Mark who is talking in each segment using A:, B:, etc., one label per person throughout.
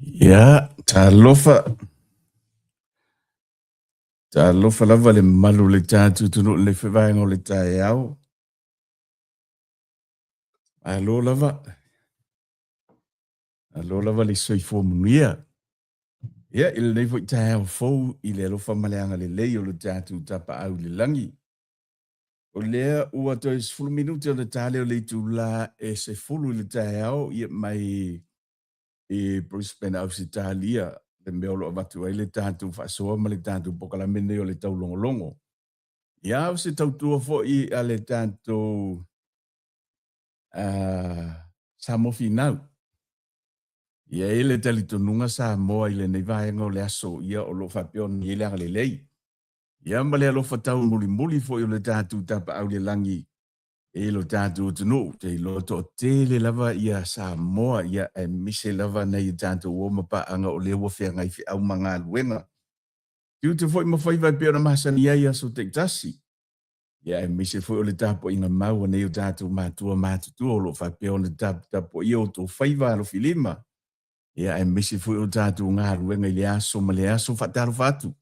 A: Ia, talofa. Talofa lava le mamalu o le tatou atunuu i le fevaega o le taeao. Malo lava. Malo lava le soifua manuia. Ia, i lenei foi taeao fou i le alofa ma le agalelei o le tatou Tapaau i le lagi. O lea ua toe 10 minute ona ta lea o le itula e 10 i le taeao ia mai i Brisbane, Ausetalia, le mea o lo o avatu ai le tatou faasoa ma le tatou polokalame lenei o le taulogologo. Ia, o se tautua foi a le tatou Samoa Finau. Ia e i ai le talitonuga Samoa i lenei vaega o le aso, ia o lo o faapea ona i ai le agalelei. Ia ma le alofa taumulimuli foi o le tatou Tapaau i le lagi i lo tatou atunuu. Ou te iloa toatele lava ia Samoa, ia aemaise lava nai o tatou uo ma paaga o lea ua feagai feau ma galuega. Tiute foi ma faiva e pei ona masani ai aso taitasi. Ia aemaise foi o le tapuaiga mau a nai o tatou matua matutua o lo o faapea ona taputapuaia outou faiva alofilima. Ia aemaise foi o tatou galuega i le aso ma le aso. Faatalofa atu.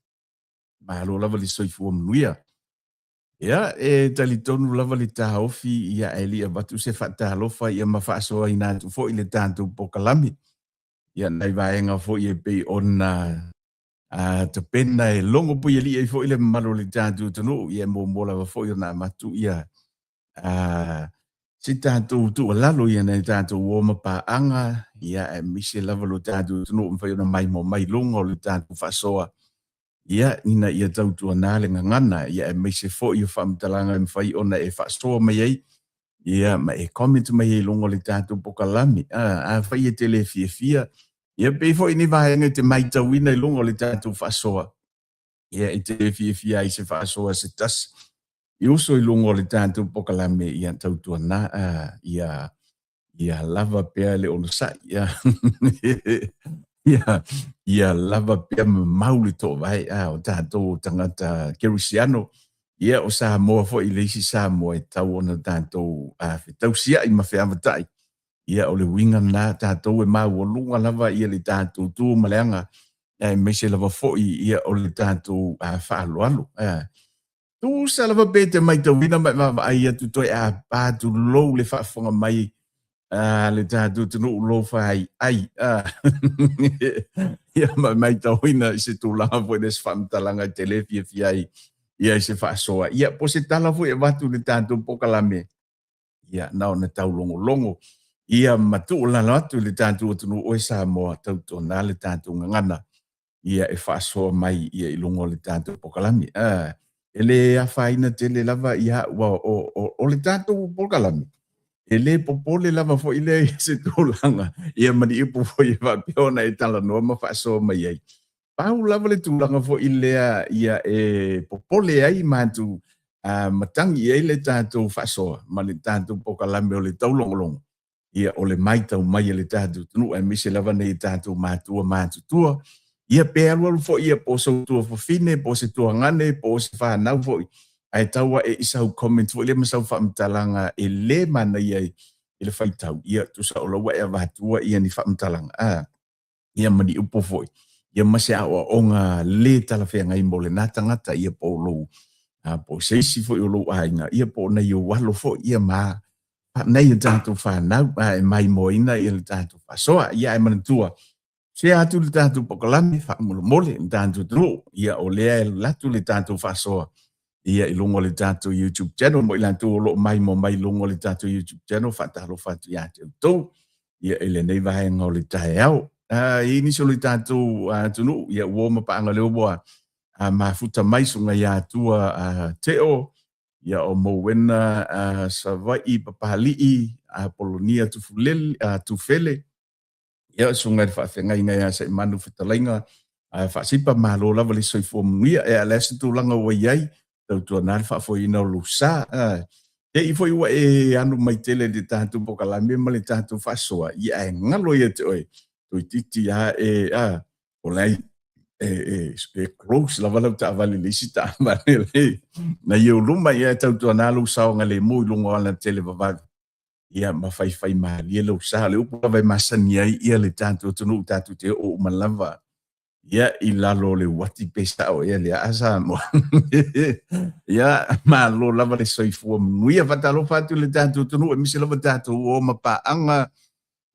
A: Malo lava le soifua manuia. Ia, e talitonu lava le taofi, ia, ae le i avatu se faatalofa, ia, ma faasoaina atu foi le tatou polokalame. Ia, nai vaega foi e pei ona a tapena e logo puialii ai foi le mamalu o le tatou atunuu, ia, e muamua lava foi ona avatu ia a se tatou tuualalo ia nai tatou uo ma paaga, ia, aemaise lava lo tatou atunuu mafai ona maimoa mai luga o le tatou faasoa, ia, ina ia tautuana le gagana, ia, aemaise foi o faamatalaga e mafai ona e faasoa mai ai, ia, ma e comment mai ai i luga o le tatou polokalame. A, afai e te le fiafia, ia, pei foi ni vaega e te matauina i luga o le tatou faasoa, ia, e te le fiafia ai i se faasoa se tasi i uso i luga o le tatou polokalame, ia, tautuana, a, ia, ia lava pea le onosai, ia, ia, ia lava pea ma mau le toovae, a, o tatou o tagata kerisiano, ia, o Samoa foi le isi Samoa e tatau ona tatou fetausiai ma feavatai. Ia, o le uiga lena, tatou e maualuga lava ia le tatou tu ma le aga, aemaise lava foi ia o le tatou faaaloalo. Tusa lava pe te maitauina ma e vaavaai atu toe āpā tulou le faafofoga mai a le tatou atunuu lou faaiai. Ia ma maitauina i se tulaga foi lea se faamatalaga e te le fiafia ai ia i se faasoa. Ia po o se tala foi e avatu i le tatou polokalame, ia na ona taulogologo ia ma tuualalo atu i le tatou atunuu, oe Samoa, tautuana le tatou gagana ia e faasoa mai ia i luga o le tatou polokalame. E le afaina tele lava ia ua o le tatou polokalame, e le popole lava foi lea i se tulaga ia ma ni upu foi e faapea ona e talanoa ma faasoa mai ai. Pau lava le tulaga foi lea ia e popole ai matou matagi i ai le tatou faasoa ma le tatou polokalame o le taulogologo, ia o le matau mai a le tatou atunuu, aemaise lava nai tatou matua matutua, ia pe alualu foi ia po o sou tuafafine, po o se tuagane, po o se fanau foi, ae tau ae i sau comment foi lea ma sau faamatalaga e le manaia i le faitau, ia tusa o la ua e avatua ia ni faamatalaga a ia ma ni upu foi, ia ma se aoaoga le talafeagai mo lena tagata, ia po o lou, po o se isi foi o lou aiga, ia po o nai ou alo foi, ia ma nai o tatou fanau, e maimoaina ia le tatou faasoa. Ia ae manatua, share atu le tatou polokalame, faamolemole le tatou atunuu, ia o lea e alu atu le tatou faasoa ia i luga o le tatou YouTube channel, mo i latou o lo o maimoa mai i luga o le tatou YouTube channel, faatalofa atu ia te outou ia i lenei vaega o le taeao. I nisi o le tatou atunuu, ia ua o ma paaga lea ua mafuta mai susuga ia Atua Teo, ia o Mowena Savaii Papalii, Polonia Tufulele, Tufele, ia susuga i le faafeagaiga ia Saimanu Fetalaiga Faasipa, malo lava le soifua manuia. E a le a se tulaga ua i ai, tautuana le faafoeina o lou sa. Te i foi ua e alu mai tele i le tatou polokalame ma le tatou faasoa, ia ae galo ia te oe, toeitiiti lava e, a, o la e e close lava lau taavale i le isi taavale na i ou luma, ia e tautuana lou saogalemu i luga o ala televavave. Ia ma faifaimalie lou sa. O le upu lava e masani ai ia le tatou atunuu tatou te oo uma lava ia i lalo o le uati pe sao ea le aa Samoa. Ia malo lava le soifua manuia. Faatalofa atu i le tatou atunuu aemaise lava tatou uo ma paaga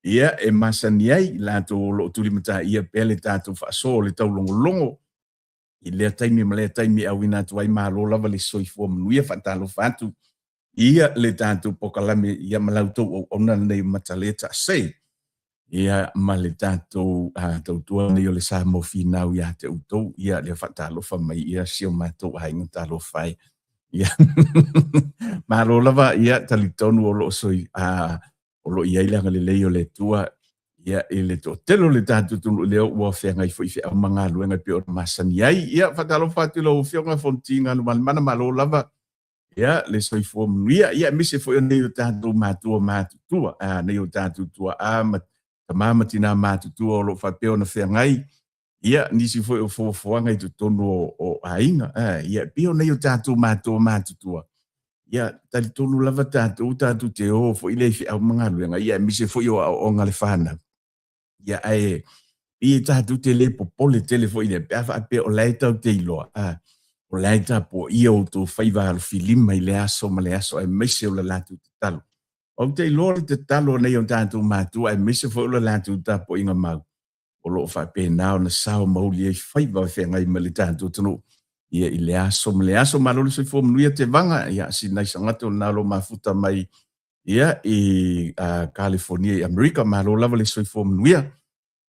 A: ia e masani ai i latou o lo o tulimataia pea le tatou faasoa o le taulogologo i lea taimi ma lea taimi e auina atu ai malo lava le soifua manuia. Faatalofa atu ia le tatou pokalame ia ma la outou auauna lenei o Mataleta se ia ma le tatou tautua nei o le Samoa Finau ia te outou ia le faatalofa mai ia si o matou aiga talofa e ia malo lava ia talitonu o lo o soi o lo o i ai le agalelei o le Atua ia i le toatele o le tatou atunuu lea ua feagai foi i feau ma galuega e pei ona masani ai. Ia faatalofa atu i lau Afioga Fonoti Galumalemana, malo lava ia le soifua manuia, ia aemaise foi o nei o tatou matua matutua, nei o tatou tuaa ma tama ma tina matutua o lo o faapea ona feagai ia nisi foi o fuafuaga i totonu o aiga, ia e pei o nei o tatou matua matutua, ia talitonu lava tatou tatou te o foi lea i feau ma galuega, ia aemaise foi o aoaoga a le fanau. Ia ae pei e tatou te le popole tele foi lea pe a faapea o la e tatou te iloa, o la e tapuaia outou faiva alofilima i le aso ma le aso aemaise o le latou tatalo. Ou te iloa le tatalo a nei o tatou matua aemaise foi o le latou tapuaiga mau o lo o faapena ona sao mauli ai faiva e feagai ma le tatou atunuu ia i le aso ma le aso. Malo le soifua manuia Tevaga, ia si nai sagato lena o lo o mafuta mai ia i Kalifonia i Amerika. Malo lava le soifua manuia.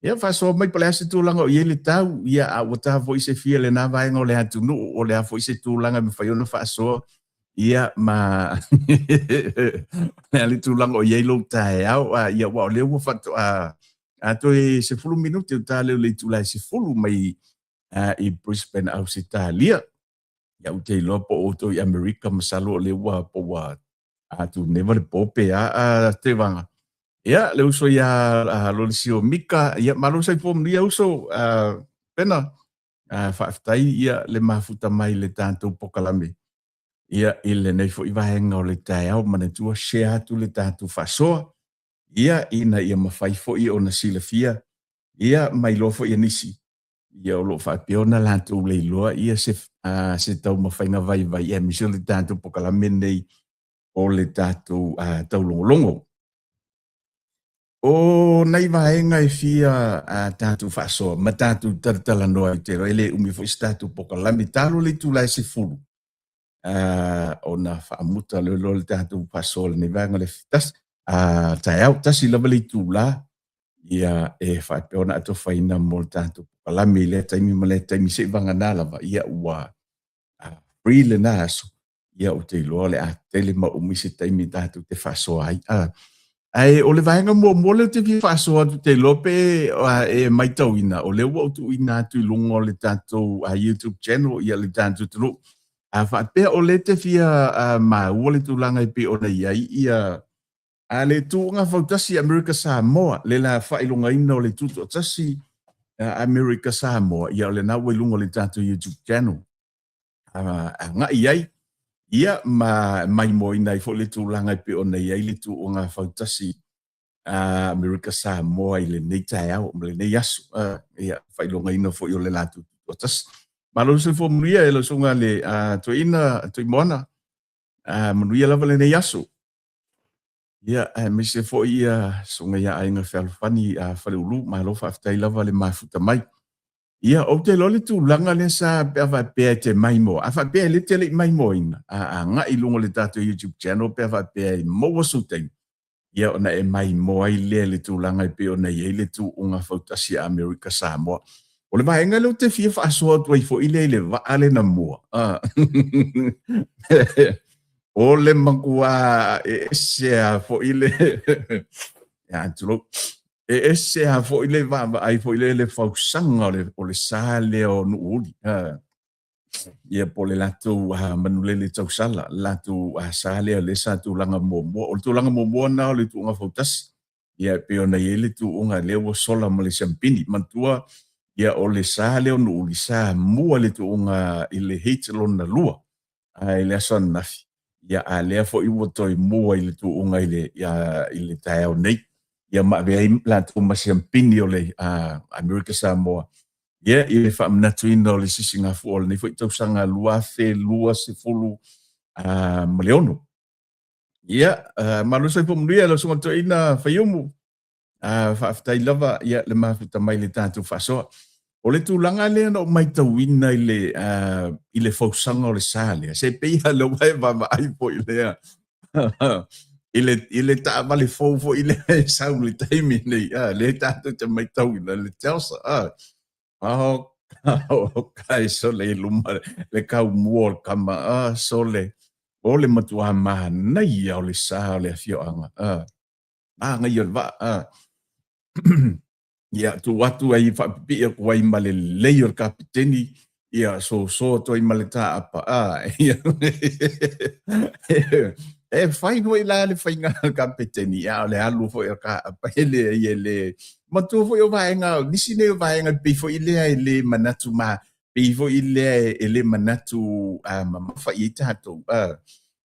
A: Ia faasoa mai po o le a se tulaga o i ai le tau, ia a ua ta foi se fia lena vaega o le atunuu, o le a foi se tulaga e mafai ona faasoa, ia ma le a le tulaga o i ai lou taeao, ia aua o lea ua faatoa a toe 10 minute o ta lea o le itula e 10 mai i Brisbane, Ausetalia. Ia ou te iloa po o outou i Amerika masalo o lea ua po ua tuneva le po pe a Tevaga. Ia le uso ia Lolisio Mika, ia malo soifua manuia uso Pena. Faafetai ia le mafuta mai le tatou pokalame. Ia i lenei foi vaega o le taeao manatua share atu le tatou faasoa. Ia ina ia mafai foi ona silafia ia ma iloa foi e nisi ia o lo o faapea ona latou leiloa ia se, se taumafaiga vaivai aemaise o le tatou pokalame lenei o le tatou taulogologo. O nai vaega e fia tatou faasoa ma tatou talatalanoa ai te e le umi foi se tatou pokalame talo le itula e 10 ona faamuta loa loa le tatou faasoa lenei vaega le tasi taeao tasi lava le itula ia e faapea ona atofaina mo le tatou pokalame i lea taimi ma lea taimi se'i vagana lava ia ua free lena aso ia ou te iloa o le a tele ma umi se taimi tatou te faasoa ai. Ae o le vaega muamua lea ou te fia faasoa atu te iloa pe e matauina, o lea ua ou tuuina atu i luga o le tatou YouTube channel ia le tatou atunuu. A faapea o lea te fia maua le tulaga e pei ona i ai ia a le tuuga fautasi Amerika Samoa, le la faailogaina o le tutoatasi Amerika Samoa, ia o lena ua i luga o le tatou YouTube channel. Agai i ai, ia ma maimoaina ai foi le tulaga e pei ona i ai le tuuga fautasi a Amerika Samoa i lenei taeao ma lenei aso, ia faailogaina foi o le latou tutoatasi. Malo le soifua manuia e lau susuga le Toeaina Tuimoana, manuia lava lenei aso. Ia, aemaise foi ia susuga ia Aiga Fealofani Faleulu, malo faafetai lava le mafuta mai. Ia, ou te iloa le tulaga lea sa pe a faapea e te maimoa. A faapea e le te le i maimoaina, a agai i luga o le tatou YouTube channel pe a faapea e maua sou taimi, ia ona e maimoa ai lea i le tulaga e pei ona i ai le tuuga fautasi a Amerika Samoa. O le vaega lea ou te fia faasoa atu ai foi lea i le vaa lea na mua. O le matua e ese lava foi le... Ia, tulou. E ese lava foi le vaavaai foi lea i le fausaga o le sa lea o Nuuuli. Ia po o le latou manulele tausala, le latou sa lea lea sa tulaga muamua. O le tulaga muamua lena o le tuuga fautasi. Ia e pei ona i ai le tuuga lea ua sola ma le siampini. Manatua, ia o le sa lea o Nuuuli sa mua i le tuuga i le heat lona lua i le aso ananafi. Ia, a lea foi ua toe mua i le tuuga i le, ia, i le taeao nei. Ia ma avea ai latou ma siampini o le Amerika Samoa. Ia, i le faamanatuina o le sisigafua o lenei foi tausaga 2026. Ia, malo soifua manuia lau susuga toeaina Faiumu. Faafetai lava ia le mafuta mai le tatou faasoa. O le tulaga lea na ou matauina i le i le fausaga o le sa lea, se pei lava lea ua e vaavaai foi lea i le i le taavale fou foi lea e sau i le taimi nei, lea tatou te matauina le Telsa. Oh, oh, kai sole i luma le kaumua o le kama, ah, sole, o le matua manaia o le sa o le afioaga, ah. Manaia o le vaa, ah. Ia, tuu atu ai faapipii atu ai ma le lelei o le kapiteni, ia soso atu ai ma le taapa, ah, ia, e fai foi la le faiga a le kapiteni, a o le alu foi o le taapa, e le, e le, matua foi o vaega, nisi nei o vaega pei foi lea e le manatu ma, pei foi lea e le manatu mamafa i ai tatou,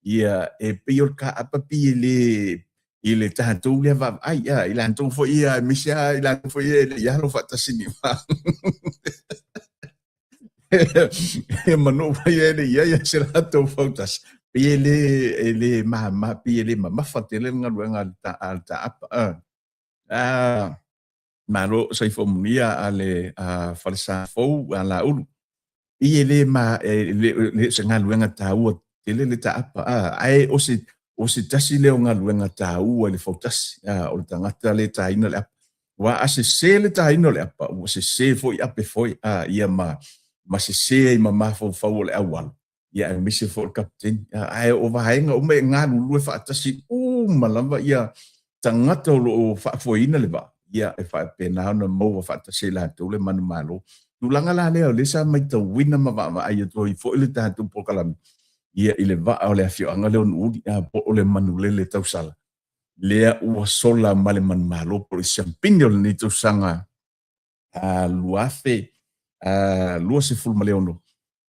A: ia, e pei o le taapa pei e le, i le tatou lea vaavaai, ia, i latou foi ia, aemaise lava i latou foi ia e le i alo faatasi ni vaa. E manu foi e le i ai se latou fautasi. Pei e le, e le mama, pei e le mamafa tele le galuega a le ta, a le taapa. Ah, malo soifua manuia a le a Falesa Fou a Laulu. Pei e le ma, e le, le o se galuega taua tele le taapa, a, ae o se, o se tasi lea o galuega taua i le fautasi, a, o le tagata le taina le apa. Aua a sese le taina o le apa, ua sese foi ape foi, a, ia ma, ma sese ai ma mafaufau o le aualo, ia aemaise foi o le kapiteni. Ae o vaega uma e galulue faatasi uma lava ia tagata o lo o faafoeina le vaa, ia e faapena ona maua faatasi e latou le manumalo. Tulaga la lea o lea sa matauina ma vaavaai atu ai foi le tatou polokalame, ia i le vaa o le afioaga lea o Nuuuli, po o le manulele tausala, lea ua sola ma le manumalo po o le siampini o lenei tausaga 2026,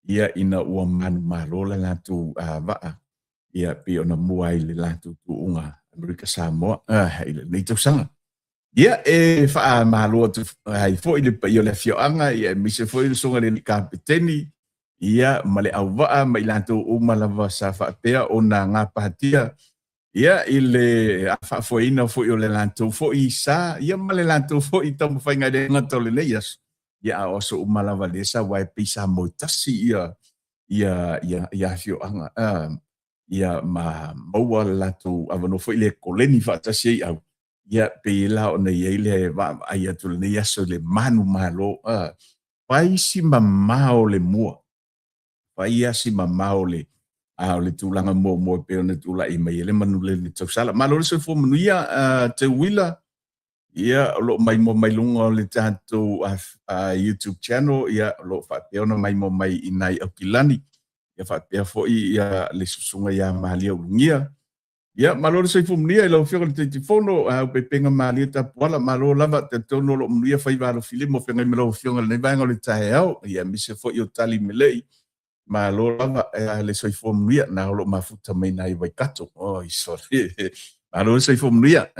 A: ia ina ua manumalo le latou vaa, ia pei ona mua ai le latou tuuga Amerika Samoa i lenei tausaga. Ia e faamalo atu ai foi le paia o le afioaga, ia aemaise foi le susuga i le Kapeteni, ia ma le auvaa ma i latou uma lava sa faapea ona gapatia ia i le faafoeina foi o le latou foi sa, ia ma le latou foi taumafaiga i le gata o lenei aso, ia a o aso uma lava lea sa aua e pei sa moe tasi ia ia ia ia afioaga ia ma maua le latou avanoa foi le koleni faatasi ai au ia pei la ona i ai le vaavaai atu lenei aso i le manumalo fai si mamao le mua fai a si mamao le a o le tulaga muamua e pei ona tulai mai ai le manulele tausala. Malo le soifua manuia Teuila, ia o lo o maimoa mai luga o le tatou YouTube channel, ia o lo o faapea ona maimoa mai i nai Aukilani, ia faapea foi ia le susuga ia Malia Ulugia. Ia malo le soifua manuia i lau Afioga i le Taitaifono, Aupepeega Malie Tapuala, malo lava, talitonu o lo o manuia faiva alofilima o feagai ma lau Afioga i lenei vaega o le taeao, ia aemaise foi o Tali Melei, malo lava le soifua manuia, na o lo o mafuta mai nai Waikato. Oi, sorry. Malo le soifua manuia.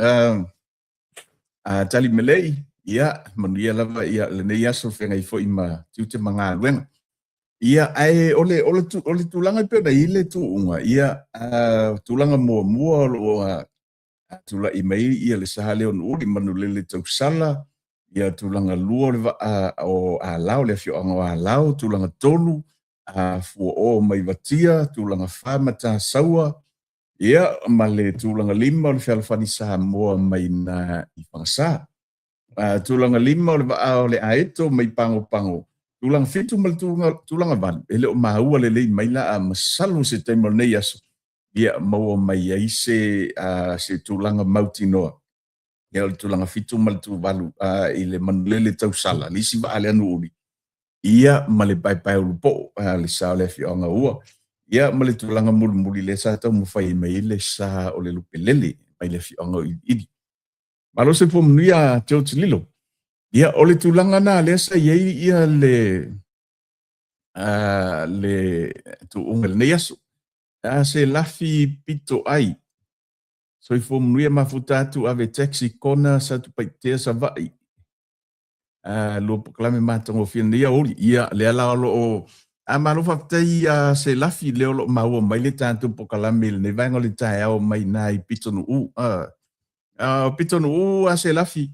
A: Tali Melei, ia, manuia lava ia lenei aso feagai foi ma tiute ma galuega. Ia, ae o le, o le, o le tulaga e pei ona i ai le tuuga, ia, tulaga muamua o lo o tulai mai ia le sa lea o Nuuuli, Manulele Tausala, ia tulaga lua o le vaa o Alao, le afioaga o Alao, tulaga tolu, Fuaoo mai Vatia, tulaga fa Matasaua, ia, ma le tulaga lima o le Fealofani Samoa mai na i Fagasa. Tulaga lima o le vaa o le Aeto mai Pagopago, tulaga fitu ma le tulaga valu, e le o maua lelei mai la, a masalo se taimi o lenei aso, ia maua mai ai se, se tulaga mautinoa. Ia o le tulaga fitu ma le tuvalu i le manulele tausala, le isi vaa lea Nuuuli, ia ma le paepae ulupoo, le sa o le afioaga ua, ia ma le tulaga mulimuli lea sa taumafai mai ai le sa o le lupelele mai le afioaga o Iliili. Malo soifua manuia George Lilo. Ia o le tulaga na lea sa i ai ia le le tuuga i lenei aso. A se lafi pito ai. Soifua manuia mafuta atu ave taxi kona Satupaitea Savaii. A lua polokalame matagofie lenei aoauli. Ia lea la o lo o a malo faafetai a se lafi lea o lo o maua mai le tatou polokalame i lenei vaega o le taeao mai ina i Pitonuu. A a o Pitonuu a se lafi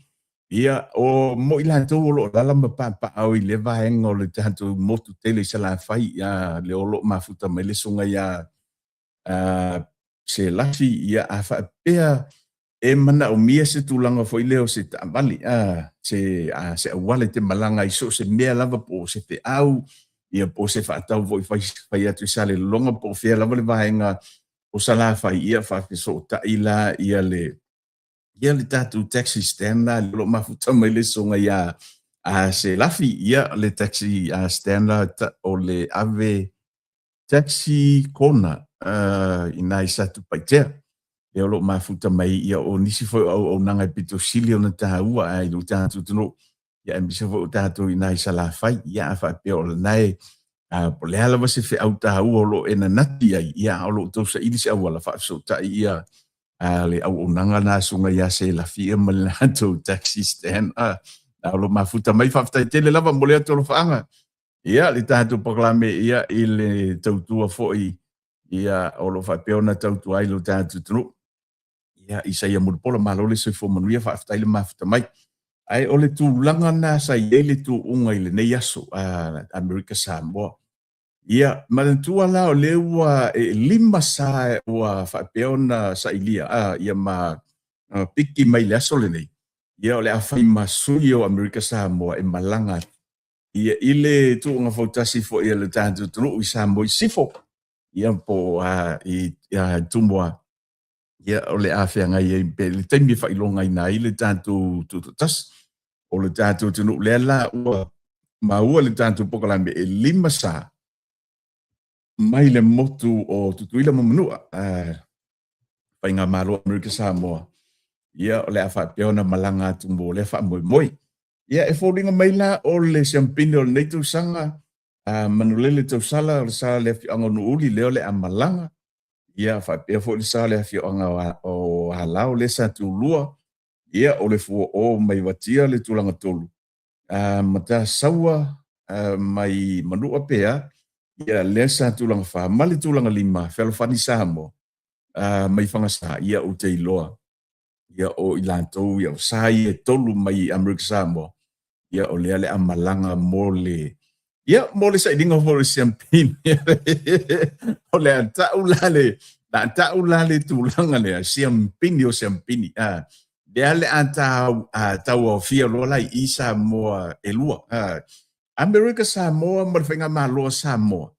A: ia o mo i latou o lo o alaala ma papaaao i lea vaega o le tatou motu tele i Salafai a lea o lo o mafuta mai le susuga ia a se lafi ia a faapea e manaomia se tulaga foi lea o se taavale, a, se, a, se auala e te malaga ai so o se mea lava po o se feau, ia po o se faatau foi fai, fai atu i Salelologa po o fea lava le vaega o Salafai, ia faafesootai la ia le, ia le tatou taxi stand la o lo o mafuta mai le susuga ia a se lafi, ia le taxi stand la o le ave taxi kona i nā i Satupaitea. Lea o lo o mafuta mai ia o nisi foi o auaunaga e pito sili ona taua ai i lo tatou atunuu, ia aemaise foi o tatou i nā i Salafai. Ia a faapea o lena e po o le a lava se feau taua o lo o e nanati ai, ia a o lo o tou saili se auala faafesootai ia le auaunaga lena a Susuga ia Selafia ma le latou taxi stand. A o lo o mafuta mai, faafetai tele lava mo lea tolofaaga. Ia, le tatou polokalame ia i le tautua foi ia o lo o faapea ona tautua ai lo tatou atunuu. Ia, Isaia Mulipola, malo le soifua manuia, faafetai le mafuta mai. Ae o le tulaga lena sa i ai le tuuga i lenei aso a Amerika Samoa. Ia, manatua la o lea ua e 5 sa ua faapea ona sailia a, ia ma piki mai le aso lenei. Ia, o le a fai ma sui o Amerika Samoa e malaga atu Ia, i le tuuga fautasi foi a le tatou atunuu i Samoa i Sisifo, ia po o i Tumua, ia o le a feagai ai pe le taimi e faailogaina ai le tatou tutoatasi o le tatou atunuu. Lea la ua maua le tatou polokalame e 5 sa mai le motu o Tutuila ma Manua, Faigamalo Amerika Samoa, ia o le a faapea ona malaga atu mo lea faamoemoe. Ia, e foliga mai la o le siampine o lenei tausaga, a Manulele Tausala, o le sa o le afioaga o Nuuuli, lea o le a malaga. Ia, faapea foi le sa o le afioaga o Alao, lea sa tulua. Ia, o le Fuaoo mai Vatia le tulaga tolu. A Matasaua mai Manua pea, ia, lea sa tulaga fa, ma le tulaga lima, Fealofani Samoa, mai Fagasa, ia, ou te iloa. Ia o i latou ia o sa ia e tolu mai Amerika Samoa, ia o lea le a malaga mo le ia mo le sailiga foi o le siampini. O le a ta'u la le la ta'u la le tulaga lea siampini o siampini a lea le a tau a tauaofia loa la i Samoa e lua a Amerika Samoa ma le Faigamalo a Samoa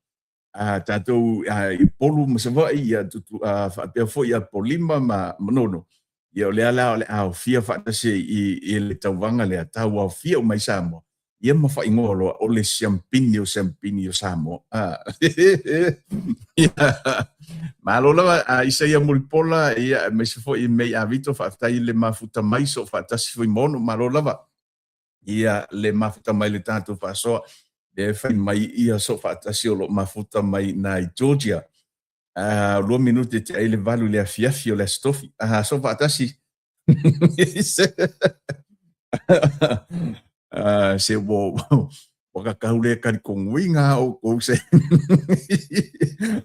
A: a tatou i Upolu ma Savaii, ia tutu, a, faapea foi ia Apolima ma Manono, ia o lea la o le a aofia faatasi i, i le tauvaga lea, tau aofia uma ai Samoa, ia ma faaigoa loa o le siampini o siampini o Samoa. A. Ia, malo lava a Isaia Mulipola, ia, aemaise foi i Mei Avito, faafetai i le mafuta mai, so faatasi foi ma Ono, malo lava. Ia le mafuta mai le tatou faasoa, lea e fai mai ia so faatasi o lo o mafuta mai na i Georgia. 2 minute te ai le 8 i le afiafi o le Aso Tofi. So faatasi. Se ua ua kakau le kali konguiga o kou se.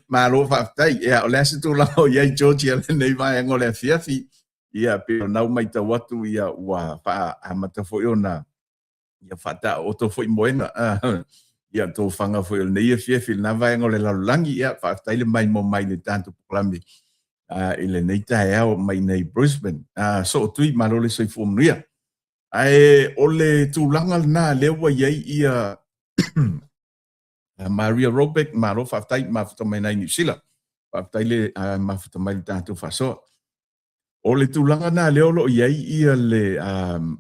A: Malo faafetai. Ia, o le a se tulaga o i ai Georgia lenei vaega o le afiafi? Ia, pei ona u matau atu, ia, ua faaamata foi ona ia faataoto foi moega ia tofaga foi o lenei afiafi i lena vaega o le lalolagi. Ia, faafetai le maimoa mai le tatou polokalame i lenei taeao mai nei Brisbane. Sootui, malo le soifua manuia. Ae o le tulaga lena lea ua i ai ia Maria Robeck, malo faafetai mafuta mai nai Niu Sila. Faafetai le mafuta mai le tatou faasoa. O le tulaga lena lea o lo o i ai ia le,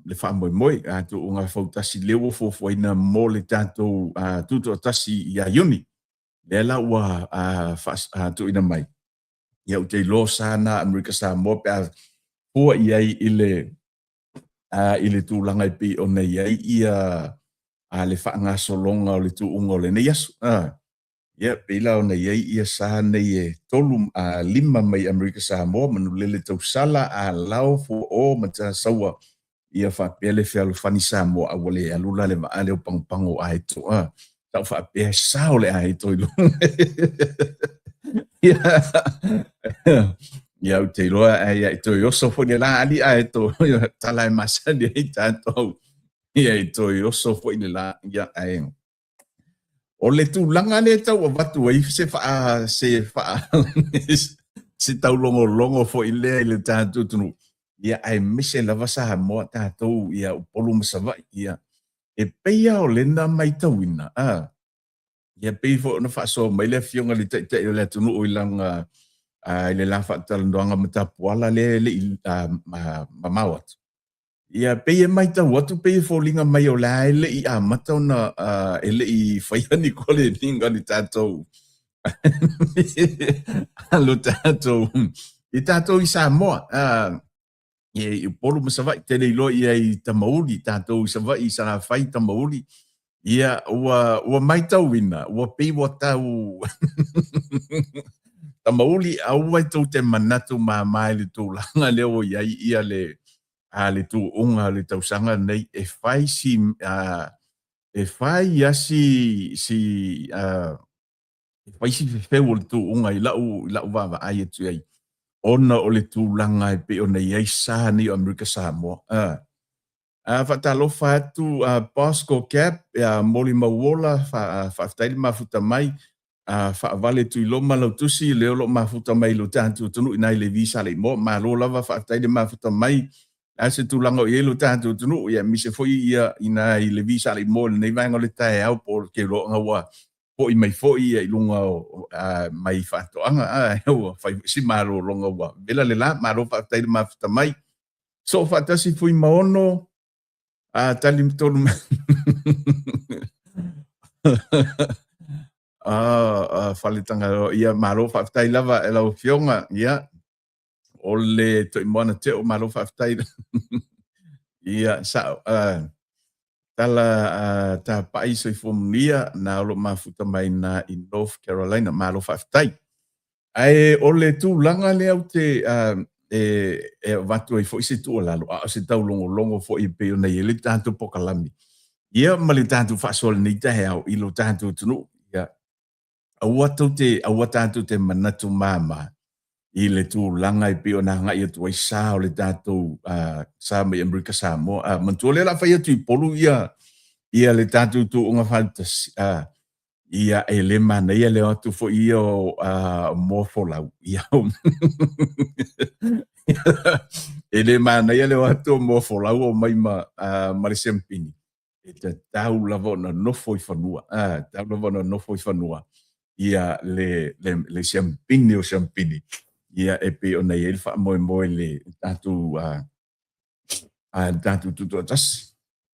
A: le faamoemoe a tuuga fautasi lea ua fuafuaina mo le tatou tutoatasi ia Iuni. Lea la ua tuuina mai. Ia ou te iloa sa na Amerika Samoa pe a fua i ai i le i le tulaga e pei ona i ai ia le faagasologa o le tuuga o lenei aso. Ia, pei la ona i ai ia sa nei e 3 a 5 mai Amerika Samoa, Manulele Tausala, Alao, Fuaoo ma Tasaua, ia faapea le fealofani Samoa, a ua le alu la le vaa lea o Pagopago o Aeto, a. Sa ou faapea e sao le Aeto i luga. Ia, ia ou te iloa ai ai toe oso foi le la ali Aeto, tala e masani ai tatou. Ia e toe oso foi le la, ia ae O le tulaga lea e tau avatu ai se faa se faa se taulogologo foi lea i le tatou atunuu, ia aemaise lava Samoa tatou ia Upolu ma Savaii, ia e pei lava o lena matauina, a ia pei foi ona faasoa mai le afioga i le Taitai o le atunuu i lana i le la faatalanoaga ma Tapuala lea e le i mamao atu. Ia pei e matau atu pei e foliga mai o la e le i amata ona e le i faia ni koleniga ni tatou lo tatou i tatou i Samoa i Upolu ma Savaii tele iloa ia i Tamauli tatou i Savaii i Salafai Tamauli ia ua ua matauina ua pei ua tau Tamauli aua e tou te manatu mama i le tulaga lea ua i ai ia le a le tuuga o le tausaga lenei e fai si a e fai ia si si a e fai si fefeu o le tuuga i lau i lau vaavaai atu i ai ona o le tulaga e pei ona i ai sa nei o Amerika Samoa. A a faatalofa atu a Bosco Cap ia Molimauola fa, faafetai le mafuta mai a faavale Tuiloma lau tusi lea o lo o mafuta mai i lo tatou atunuu ina i le Visa Leimoa. Malo lava faafetai le mafuta mai. A se tulaga o i ai lo tatou atunuu, ia aemaise foi ia ina i le Visa Leimoa i lenei vaega o le taeao po o ke iloa ua foi mai foi ia i luga o mai faatoaga a ua fai foi si malologa ua vela le la. Malo faafetai le mafuta mai. Soo faatasi Fuimaono a tali tolu mai. Ah, Faletagaloa, ia malo faafetai lava e lau Afioga, ia, o le Toimoana Teo, malo faafetai. Ia, sao, tala tapai soifua manuia na o lo o mafuta mai na i North Carolina, malo faafetai. Ae o le tulaga lea ou te e avatu ai foi se tuualalo, a o se taulogologo foi e pei ona i ai le tatou pokalame, ia ma le tatou faasoa i lenei taeao i lo tatou atunuu, ia, aua tou te, aua tatou te manatu mama i le tulaga e pei ona agai atu ai sa o le tatou sa mai Amerika Samoa. Manatua lea o le a fai atu i Upolu ia, ia le tatou tuuga faatasi, Ia, e le manaia le o atu foi ia o moa folau. Ia, e le manaia le o atu o moa folau o mai ma, ma le siampini. E tatau lava ona nofo i fanua. A, tatau lava ona nofo i fanua. Ia, le, le, le siampini o siampini. Ia, e pei ona i ai le faamoemoe i le tatou, le tatou tutoatasi.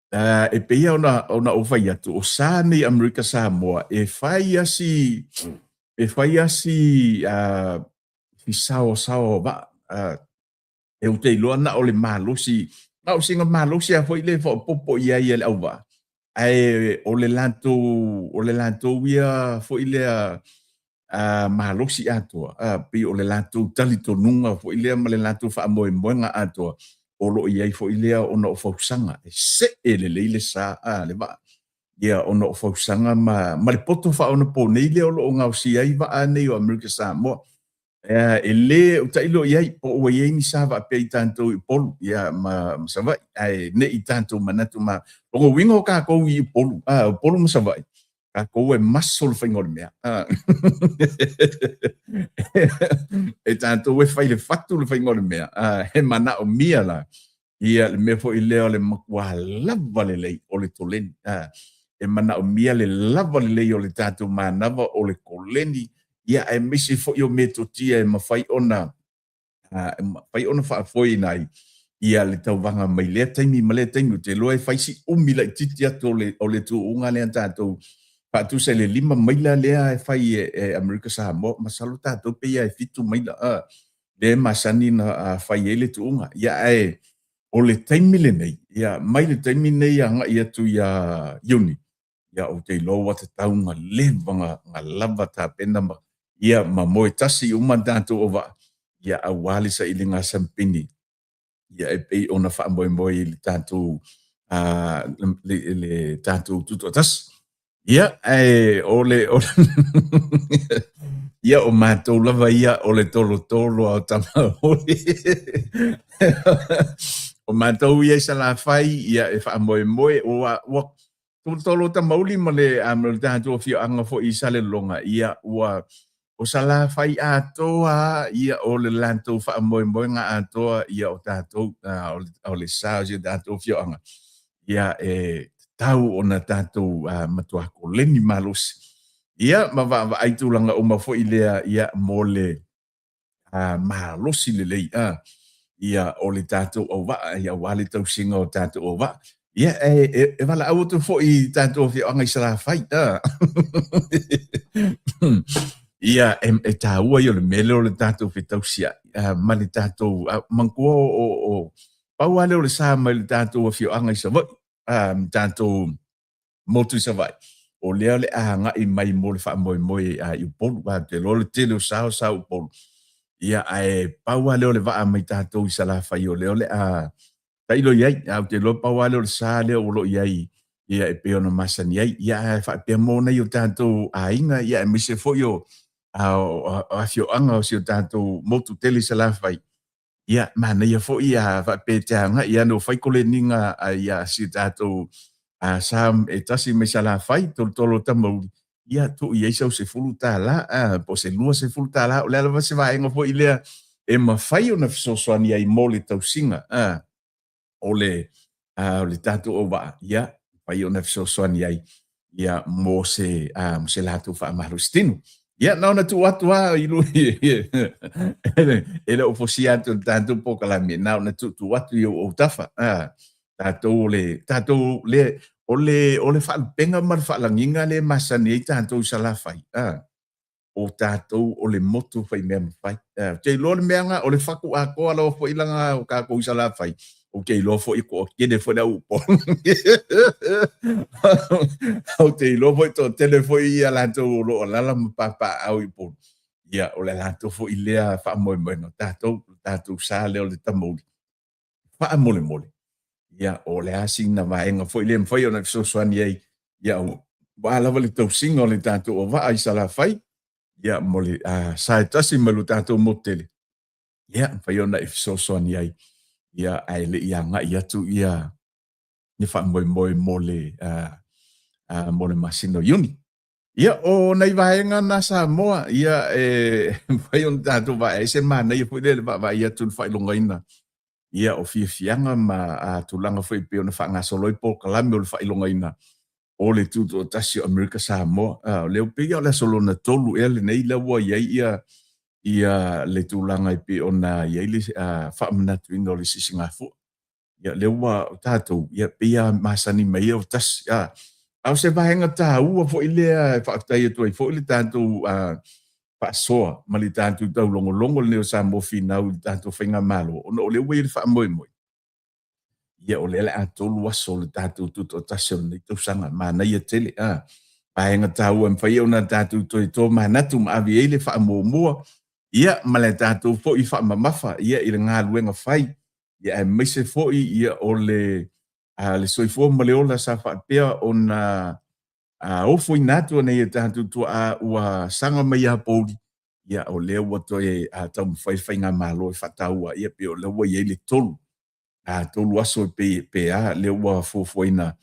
A: E pei ona ona ou fai atu, o sa nei Amerika Samoa e fai a si e fai a si si saosaoa o vaa. E ou te iloa na o le malosi, na o sina malosi lava foi lea e faaopoopo i ai e le auvaa, ae o le latou o le latou ia foi lea malosi atoa, pei o le latou talitonuga foi lea ma le latou faamoemoega atoa o lo o i ai foi lea ona o fausaga e see lelei le sa a le vaa. Ia ona o fausaga ma, ma le poto faaonaponei lea o lo o gaosia ai vaa nei o Amerika Samoa. E le o tailo i ai po ua i ai ni sa faapea i tatou i Upolu ia ma, ma Savaii, ae ne i tatou manatu ma lona uiga o tatou i Upolu, Upolu ma Savaii, tatou e maso le faiga o le mea. E tatou e fai le fatu le faiga o le mea. E manaomia la ia le mea foi lea o le matua lava lelei o le koleni. E manaomia le lava lelei o le tatou manava o le koleni, ia aemaise foi o metotia e mafai ona e mafai ona faafoeina ai ia le tauvaga mai lea taimi ma lea taimi. Ou te iloa e fai si umi laitiiti atu o le, o le tuuga lea tatou faatusa i le 5 maila lea e fai e, e Amerika Samoa. Masalo tatou pei lava e 7 maila lea e masani na fai ai le tuuga. Ia ae o le taimi lenei, ia mai le taimi lenei agai atu ia Iuni, Ia ou te iloa ua tatau ona leva ona lava tapena ma ia ma moe tasi uma tatou auvaa ia aua le sailiga a sampini ia e pei ona faamoemoe i le tatou le tatou tutoatasi. Ia ae o le ia o matou lava ia o le tolotolo a o tamaoli. O matou ia i Salafai ia e faamoemoe ua tolotolo tamauli ma le ma le tatou afioaga foi i Salelologa ia ua o Salafai atoa ia o le latou faamoemoega atoa ia o tatou o le sa o si o tatou afioaga ia e tatau ona tatou matua koleni malosi ia ma vaavaai tulaga uma foi lea ia mo le malosi lelei ia o le tatou auvaa ia aua le tausiga o tatou auvaa. Ia e valaau atu foi i tatou afioaga i Salafai. Ia e taua ia o le mea lea o le tatou fetausiai ma le tatou manatua o pau lava lea o le sa mai le tatou afioaga i Savaii, tatou motu i Savaii, o lea o le a agai mai mo le faamoemoe i Upolu. Ou te iloa o le tele o sa o sa Upolu. Ia, ae pau lava lea o le vaa mai tatou i Salafai, o lea o le a tailo i ai. Ae ou te iloa pau lava lea o le sa lea o lo o i ai ia e pei ona masani ai. Ia, ae faapea mo nai o tatou aiga, ia aemaise foi o afioaga o si o tatou motu tele i Salafai, Ia, manaia foi a faapea e te agai ia no fai koleniga a ia si tatou a sa e tasi mai Salafai, tolotolo o Tamauli, ia tuu i ai sau $10 a po o se $20, o le a lava se vaega foi lea e mafai ona fesoasoani ai mo le tausiga a o le o le tatou auvaa, ia, mafai ona fesoasoani ai ia mo se mo se latou faamalositino. Ia, na ona tuu atu lava i e le o fosia atu le tatou polokalame, na ona tuutuu atu i ou autafa. Tatou o le, tatou le, o le, o le faalupega ma le faalagiga lea e masani ai tatou i Salafai, o tatou o le motu faimea mafai. Ou te iloa le mea lena, o le fatu atoa lava foi lana o tatou i Salafai, ou te iloa foi toatele foi le au Upolu. Ou te iloa foi toatele foi ia latou o lo o alaala ma papaaao i Upolu. Ia, o le latou foi lea faamoemoega, o tatou, o tatou sa lea o le Tamauli. Faamolemole, ia, o le a sina vaega foi lea e mafai ona fesoasoani ai, ia, aua lava le tausiga o le tatou auvaa i Salafai, ia, mo le sa e tasi ma lo tatou motu tele, ia, mafai ona e fesoasoani ai, ia, ae le i agai atu ia le faamoemoe mo le mo le masina o Iuni. Ia, o nai vaega na Samoa, ia, e mafai ona tatou vaai ai se manaia foi lea le vaavaai atu i le faailogaina, ia, o fiafiaga ma tulaga foi e pei ona faagasolo ai polokalame o le faailogaina o le Tutoatasi o Amerika Samoa. O lea pei o le aso lona tolu ea lenei lea ua i ai ia ia le tulaga e pei ona i ai le faamanatuina o le sisigafua. Ia, lea ua tatou, ia, pei lava masani mai ia o tasi. A, a o se vaega taua foi lea e faafetai atu ai foi le tatou faasoa ma le tatou taulogologo lenei o Samoa Finau i le tatou faigamalo, ona o lea ua i ai le faamoemoe. Ia, o lea o le a 3 aso o le tatou tutoatasi o lenei tausaga. Manaia tele. A, vaega taua e mafai ona tatou toe tomanatu ma ave i ai le faamuamua, ia, ma le tatou foi faamamafa, ia, i le galuega fai ia aemaise foi ia o le le soifua ma le ola sa faapea ona ofoina atu e nai o tatou tuaa ua saga mai ia pouli, ia o lea ua toe taumafai le faigamalo e faataua, ia pei o lea ua i ai le 3 aso e pe a lea ua fuafuaina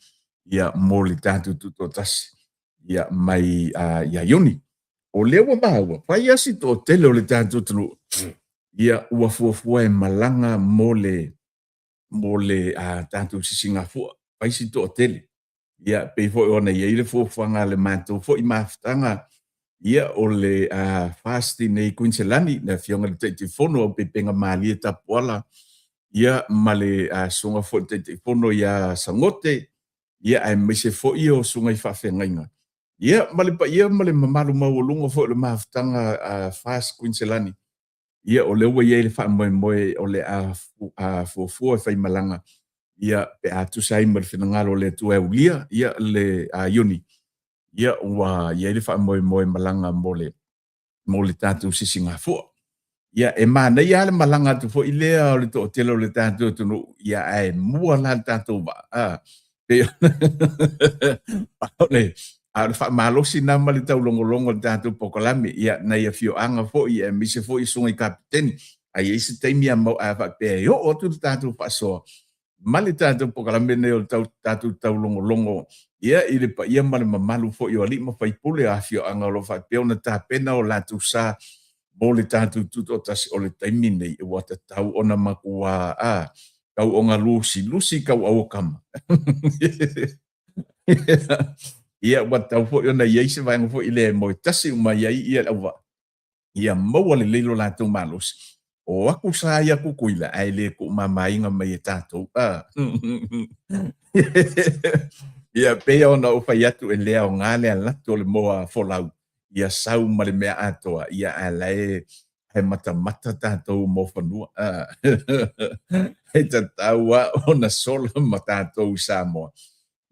A: ia mo le tatou tutoatasi ia mai ia Iuni. O lea ua maua, fai lava si toatele o le tatou atunuu ia ua fuafua e malaga mo le mo le tatou sisigafua, fai si toatele. Ia pei foi ona i ai le fuafuaga a le matou foi mafutaga, ia o le FAST i nei Kuiniselani, le Afioga i le Taitaifono o Peipega Malie Tapuala, ia ma le susuga foi i le Taitaifono ia Sagote, ia aemaise foi o susuga i faafeagaiga. Ia ma le paia ma le mamalu maualuga foi o le mafutaga a FAST Kuiniselani, ia o lea ua i ai le faamoemoe o le a fuafua e faimalaga, ia pe a tusa ai ma le finagalo o le Atua e aulia ia le Iuni. Ia ua i ai le faamoemoe malaga mo le mo le tatou sisigafua. Ia e manaia lava le malaga atu foi lea o le toatele o le tatou atunuu, ia ae mua la le tatou vaa. A, pei o le a o le faamalosi lena ma le taulogologo o le tatou polokalame, ia nai afioaga foi aemaise foi susuga i kapeteni. A i ai se taimi a a faapea e oo atu le tatou faasoa ma le tatou polokalame lenei o le tatou taulogologo ia i le paia ma le mamalu foi o alii ma faipule o afioaga o lo o faapea ona tapena o latou sa mo le tatou tutoatasi o le taimi lenei ua tatau ona matua a tau ona lusilusi tauau o tama. Ia ua tatau foi ona i ai se vaega foi lea e moe tasi uma i ai ia le auvaa ia maua lelei lo latou malosi. O aku sa ia Tutuila ae le tuumamaina mai e tatou. A. Ia pei ona ou fai atu e le aoga le alu atu o le moa folau ia sau ma le mea atoa, ia ae la e e matamata tatou mo fanua. A. E tatau lava ona sola ma tatou i Samoa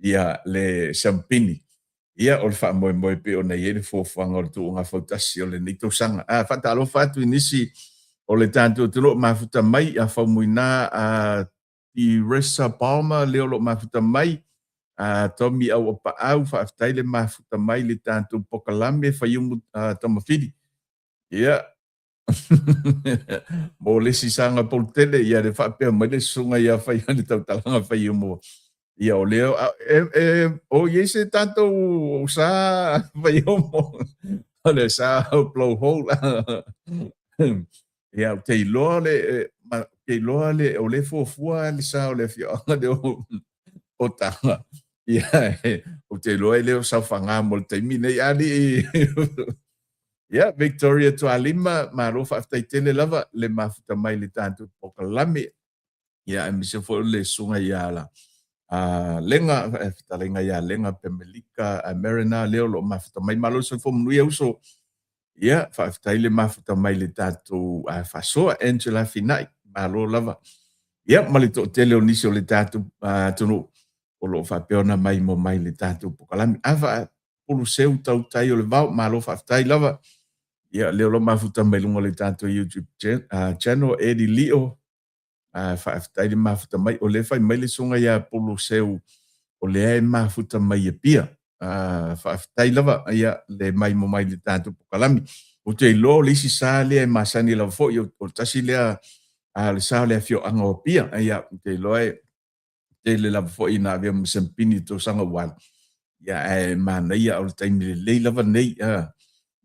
A: ia le siampini. Ia, o le faamoemoe pei ona i ai le fuafuaga o le tuuga fautasi o lenei tausaga. A faatalofa atu i nisi o le tatou atunuu mafuta mai, a Faumuina a Teresa Palmer lea o lo o mafuta mai, a Tommy Auapaau, faafetai le mafuta mai le tatou pokalame Faiumu Tamafili. Ia, mo le isi saga polotele, ia le faapea mai le susuga ia fai le tautalaga Faiumu. Ia o lea e, e, o i ai se tatou sa Faiumu o le sa o blowhole. Ia ou te iloa le ou te iloa le o le fuafua le sa o le afioaga lea o Taga. Ia ou te iloa e le o saofaga mo le taimi nei alii. Ia, Victoria Tualima, malo faafetai tele lava le mafuta mai le tatou polokalame. Ia, aemaise foi o le susuga ia la a Lega, fetalaiga ia Lega Pemelika Marina lea o lo o mafuta mai. Malo le soifua manuia uso. Ia, faafetai le mafuta mai le tatou faasoa. Angela Finai, malo lava. Ia, ma le toatele o nisi o le tatou atunuu o lo o faapea ona maimoa mai le tatou polokalame. A Puluseu tautai o le vao, malo faafetai lava. Ia, lea o lo o mafuta mai luga o le tatou YouTube channel, Eddie Lio, faafetai le mafuta mai. O lea e fai mai le susuga ia Puluseu, o lea e mafuta mai Apia. Faafetai lava, ia, le maimoa mai le tatou pokalame. Ou te iloa o le isi sa lea e masani lava foi, o le tasi lea, le sa o le afioaga o Apia. Ia, ou te iloa e tele lava foi ina avea ma siampini i tausaga ua alu. Ia, ae manaia o le taimi lelei lava nei.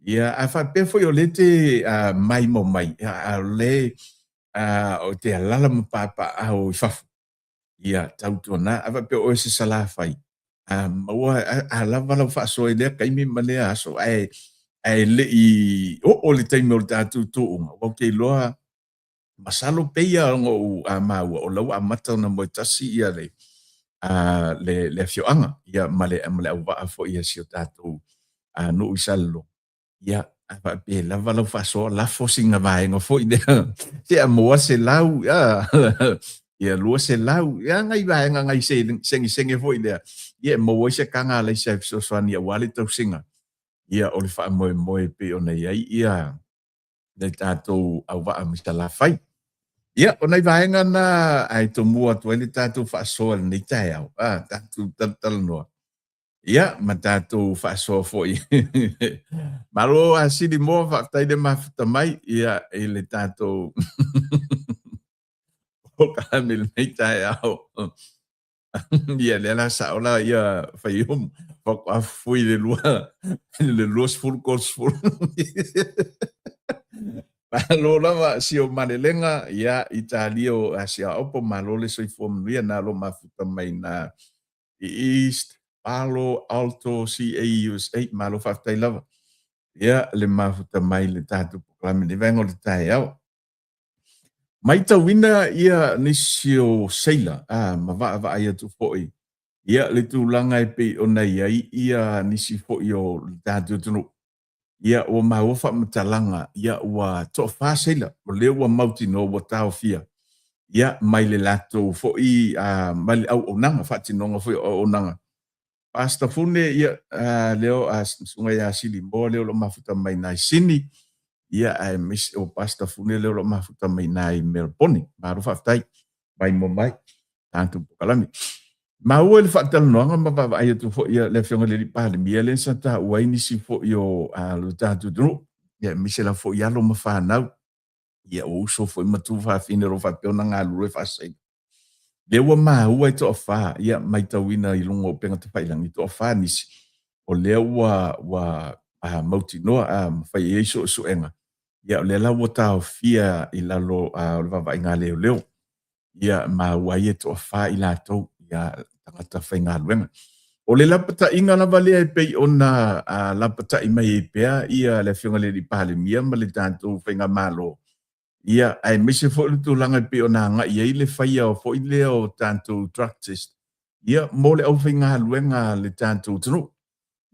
A: Ia, a faapea foi o lea e te maimoa mai, a o lea o te alala ma papaaao i fafo, ia, tautuana, a faapea o oe se Salafai, a maua, a lava lau faasoa i lea taimi ma lea aso, ae le i oo le taimi o le tatou tuuga, ou te iloa masalo pei lava ona ou maua o la ua amata ona moe tasi ia le le le afioaga ia ma le ma le auvaa foi a si o tatou nuu i Salelologa. Ia, a faapea e lava lau faasoa, lafo sina vaega foi lea se a maua 100 ia ia 200 ia nai vaega nai segisege foi lea ia e maua ai se taga a alaisa e fesoasoani aua le tausiga ia o le faamoemoe pei ona i ai ia le tatou auvaa ma Salafai. Ia, o nai vaega na ae tomua atu ai le tatou faasoa i lenei taeao, a, tatou talatalanoa. Ia, ma tatou faasoa foi. Malo a sili moa, faafetai le mafuta mai, ia, i le tatou polokalame i lenei taeao. Ia, lea la sao la ia Faiumu, faatoa fufui i le lua, le 20, 30. Malo lava si o malelega, ia, Italia o Asia Opo, malo le soifua manuia, na lo mafuta mai na i East Palo Alto CA USA, malo faafetai lava. Ia, le mafuta mai le tatou polokalame i le vaega o le taeao. Matauina ia nisi o seila a ma vaavaai atu foi ia le tulaga e pei ona i ai ia nisi foi o le tatou atunuu. Ia ua maua faamatalaga ia ua toafa seila o lea ua mautinoa ua taofia ia mai le latou foi mai le auaunaga faatinoga foi o auaunaga. Pastor Fune, ia, lea o Susuga ia Silimoa lea o lo o mafuta mai i Sini, ia, aemaise o Pastor Fune lea o lo o mafuta mai i Melbourne. Malo faafetai mai mo mai tatou polokalame. Maua i le faatalanoaga ma vaavaai atu foi le Afioga i le Palemia lea sa taua ai nisi foi o lo tatou atunuu, ia, aemaise lava foi alo ma fanau, ia, o uso foi ma tuafafine o lo o faapea ona galulue faasaina. Lea ua maua e toafa, ia, matauina i luga o upega tafailagi, e toafa nisi o lea ua ua mautinoa ma fai i ai suesuega, ia, o lea la ua taofia i lalo o le vaavaaiga a leoleo, ia, maua ai e toafa i latou, ia, tagata faigaluega. O le lapataiga lava lea e pei ona lapatai mai ai pea ia le Afioga i le Palemia ma le tatou faigamalo, Ia, aemaise foi le tulaga e pei ona agai i ai le faia foi lea o tatou drug test, ia, mo le aufaigaluega a le tatou atunuu.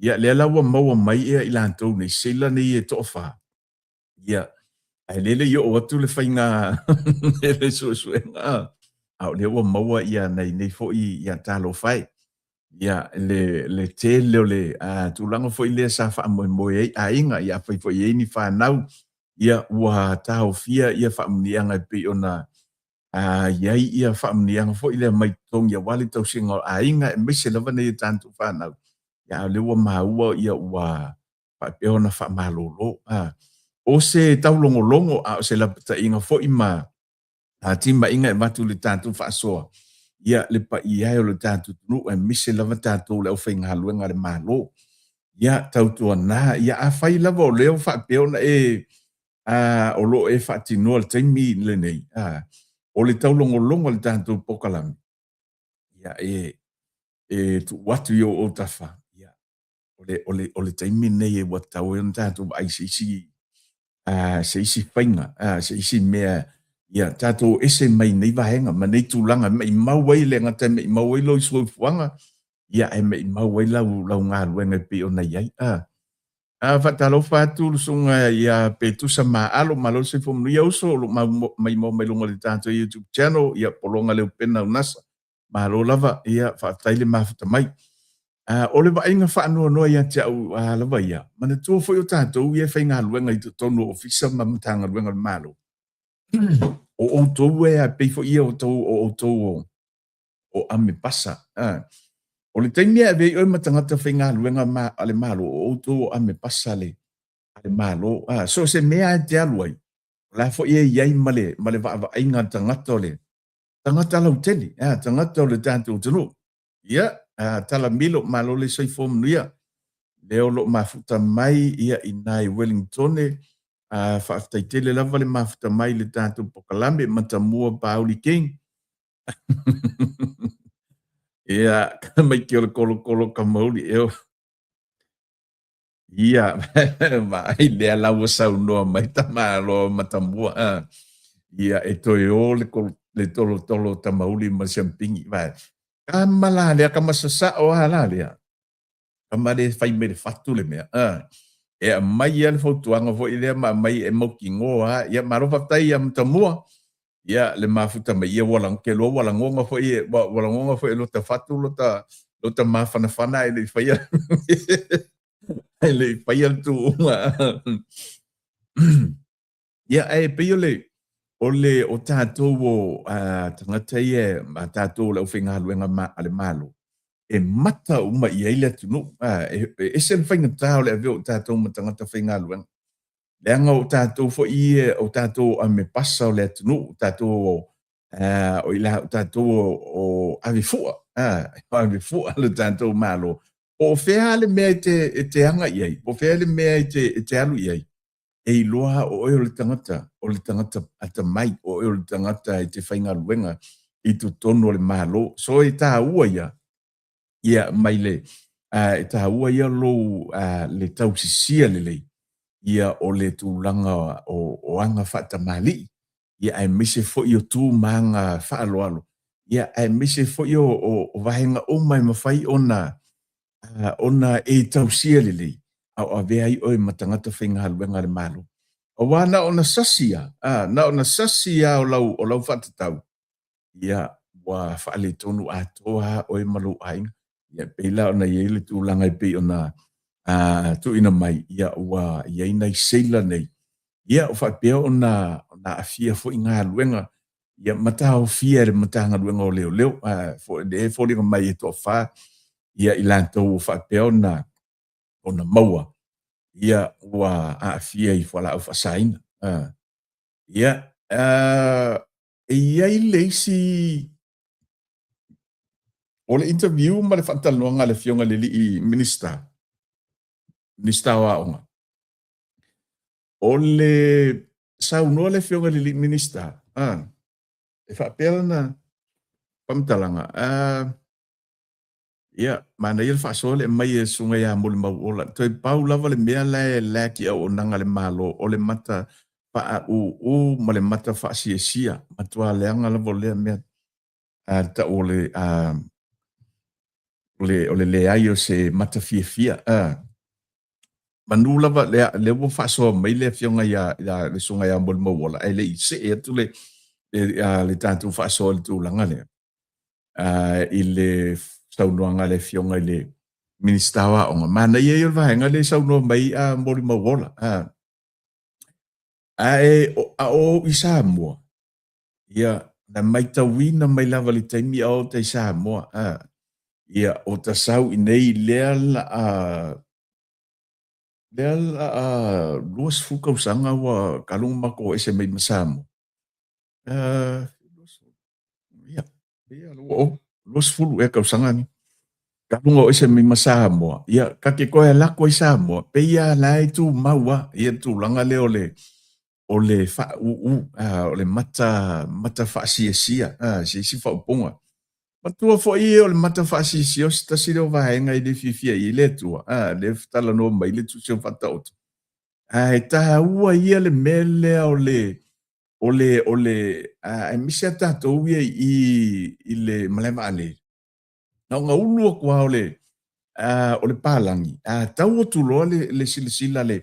A: Ia, lea la ua maua mai ia i latou nei, seila nei e toafa, ia, ae lea e le i oo atu le faiga le suesuega, a o lea ua maua ia nai nei foi ia talofa e. Ia, le tele o le tulaga foi lea sa faamoemoe ai aiga, ia afai foi e i ai ni fanau, ia ua taofia ia faamuniaga e pei ona i ai ia faamuniaga foi lea mai totogi aua le tausiga o aiga aemaise lava nei o tatou fanau, ia a o lea ua maua ia ua faapea ona faamalolo. O se taulogologo a o se lapataiga foi ma timaiga e avatu i le tatou faasoa, ia le paia e o le tatou atunuu aemaise lava tatou le aufaigaluega a le Malo. Ia tautuana, ia afai lava o lea ua faapea ona e o lo o e faatinoa i le taimi lenei, o le taulogologo a le tatou polokalame, ia e tuu atu i ou autafa, ia o le taimi lenei ua tatau ai ona tatou vaai i se isi se isi faiga, se isi mea ia tatou ese mai nei vaega ma nei tulaga e maimau ai, le gata e maimau ai lou soifuaga, ia ae maimau ai lau lau galuega e pei ona i ai. Faatalofa atu le susuga ia Petusa Maalo, malo le soifua manuia uso, o lo o maimoa mai luga o le tatou YouTube channel, ia Pologa Leupena Unasa. Malo lava, ia faafetai le mafuta mai. O le vaaiga faanoanoa ia te au lava ia, manatua foi o tatou ia e faigaluega i totonu o Ofisa ma Matagaluega o le Malo, o outou e pei foi ia o outou o amepasa. O le taimi e ave ai oe ma tagata faigaluega a le Malo, o outou o amepasa a le Malo. So o se mea lava e te alu ai, o la foi e i ai ma le vaavaaiga a le tagata o le tagata lautele, tagata o le tatou atunuu. Ia, Talamilo, malo le soifua manuia. Lea o lo o mafuta mai ia i ina i Wellingtone. Faafetai tele lava le mafuta mai i le tatou polokalame Matamua Pauli King. Ia, tamaiti o le kolokolo kamauli eo. Ia, vaai lea la ua saunoa mai tamaloa Matamua. Ia, e toe o le, le tolotolo tamauli ma le siampingi. Vaai, kama la lea, kama sasao a la lea. Kama le fai mai le fatu le mea. E aumai ia le fautuaga foi lea ma aumai e mautinoa a. Ia, malo faafetai ia Matamua. Ia, le mafuta mai, ia ua ke loa ua lagona foi e, ua lagona foi e lota fatu lota, lota mafanafana ae le i faia, ae le i faia le tuuga. Ia, ae pei o le, o le, o tatou o tagata ia, ma tatou o le aufaigaluega a le Malo, e mata uma i ai le atunuu. E ese le faigata o le avea o tatou ma tagata faigaluega. Leaga o tatou foi ia, o tatou o amepasa o le atunuu, o tatou o i la, o tatou o avefua, o avefua le tatou Malo. Po o fea le mea e te aga i ai, po o fea le mea e te alu i ai, e iloa o oe o le tagata, o le tagata atamai, o oe o le tagata e te faigaluega i totonu o le Malo. So e taua ia, ia mai le e taua ia lou le tausisia lelei ia o le tulaga o aga faatamalii, ia aemaise foi o tu ma aga faaaloalo, ia aemaise foi o vaega uma e mafai ona ona e tausia lelei a o avea ai oe ma tagata faigaluega a le Malo. Aua na ona sasi lava, na ona sasi lava o lau faatatau, ia ua faaletonu atoa lava oe ma lou aiga. Ia pei la ona i ai le tulaga e pei ona tuuina mai, ia ua i ai nai seila nei, ia ua faapea ona aafia foi galuega, ia ma taofia e le Matagaluega o Leoleo, lea e foliga mai e toafa ia i latou ua faapea ona maua, ia ua aafia i fualaau faasaina. Ia, e i ai le isi o le interview ma le faatalanoaga a le Afioga i le alii Minisita, Minisita o Aoga, o le saunoa le Afioga i le alii Minisita, e faapea lana faamatalaga, ia, manaia le faasoa le aumai e le Susuga ia Molimauola. Toe pau lava le mea la e lack i auaunaga a le Malo, o le mata faauu ma le mata faasiasia. Matua leaga lava o lea mea a le tau o le, a, o le leai o se mata fiafia. A, manu lava, lea, lea ua faasoa mai le afioga ia, ia le Susuga ia Molimauola, ae le i see atu le, le, a, le tatou faasoa i le tulaga lea. I le saunoaga a le Afioga i le Minisita o Aoga, manaia ia o le vaega lea e saunoa mai a Molimauola. Ae a oo i Samoa, ia, na matauina mai lava i le taimi a oo i Samoa, ia, o ta sau i nei lea la a lea la a 20 tausaga ua talu ona matou o ese mai ma Samoa. Ia, ia, ua ou 20 ea tausaga ni. Talu ona o ese mai ma Samoa, ia, ta te toe alu atu ai Samoa, pei lava la e tumau lava, ia le tulaga lea o le, o le faauu, o le mata, mata faasiasia, se isi faaupuga. Matua foi o le mata faasiasia o se tasi lea o vaega e le fiafia i ai le Atua, lea e talanoa mai le Tusi o Faataoto. Ae taua ia le mea lea o le, o le, o le, aemaise lava tatou ia i i le malae vaalele, na ona ulu atu lava o le, o le palagi, a tau atu loa le, le silasila a le,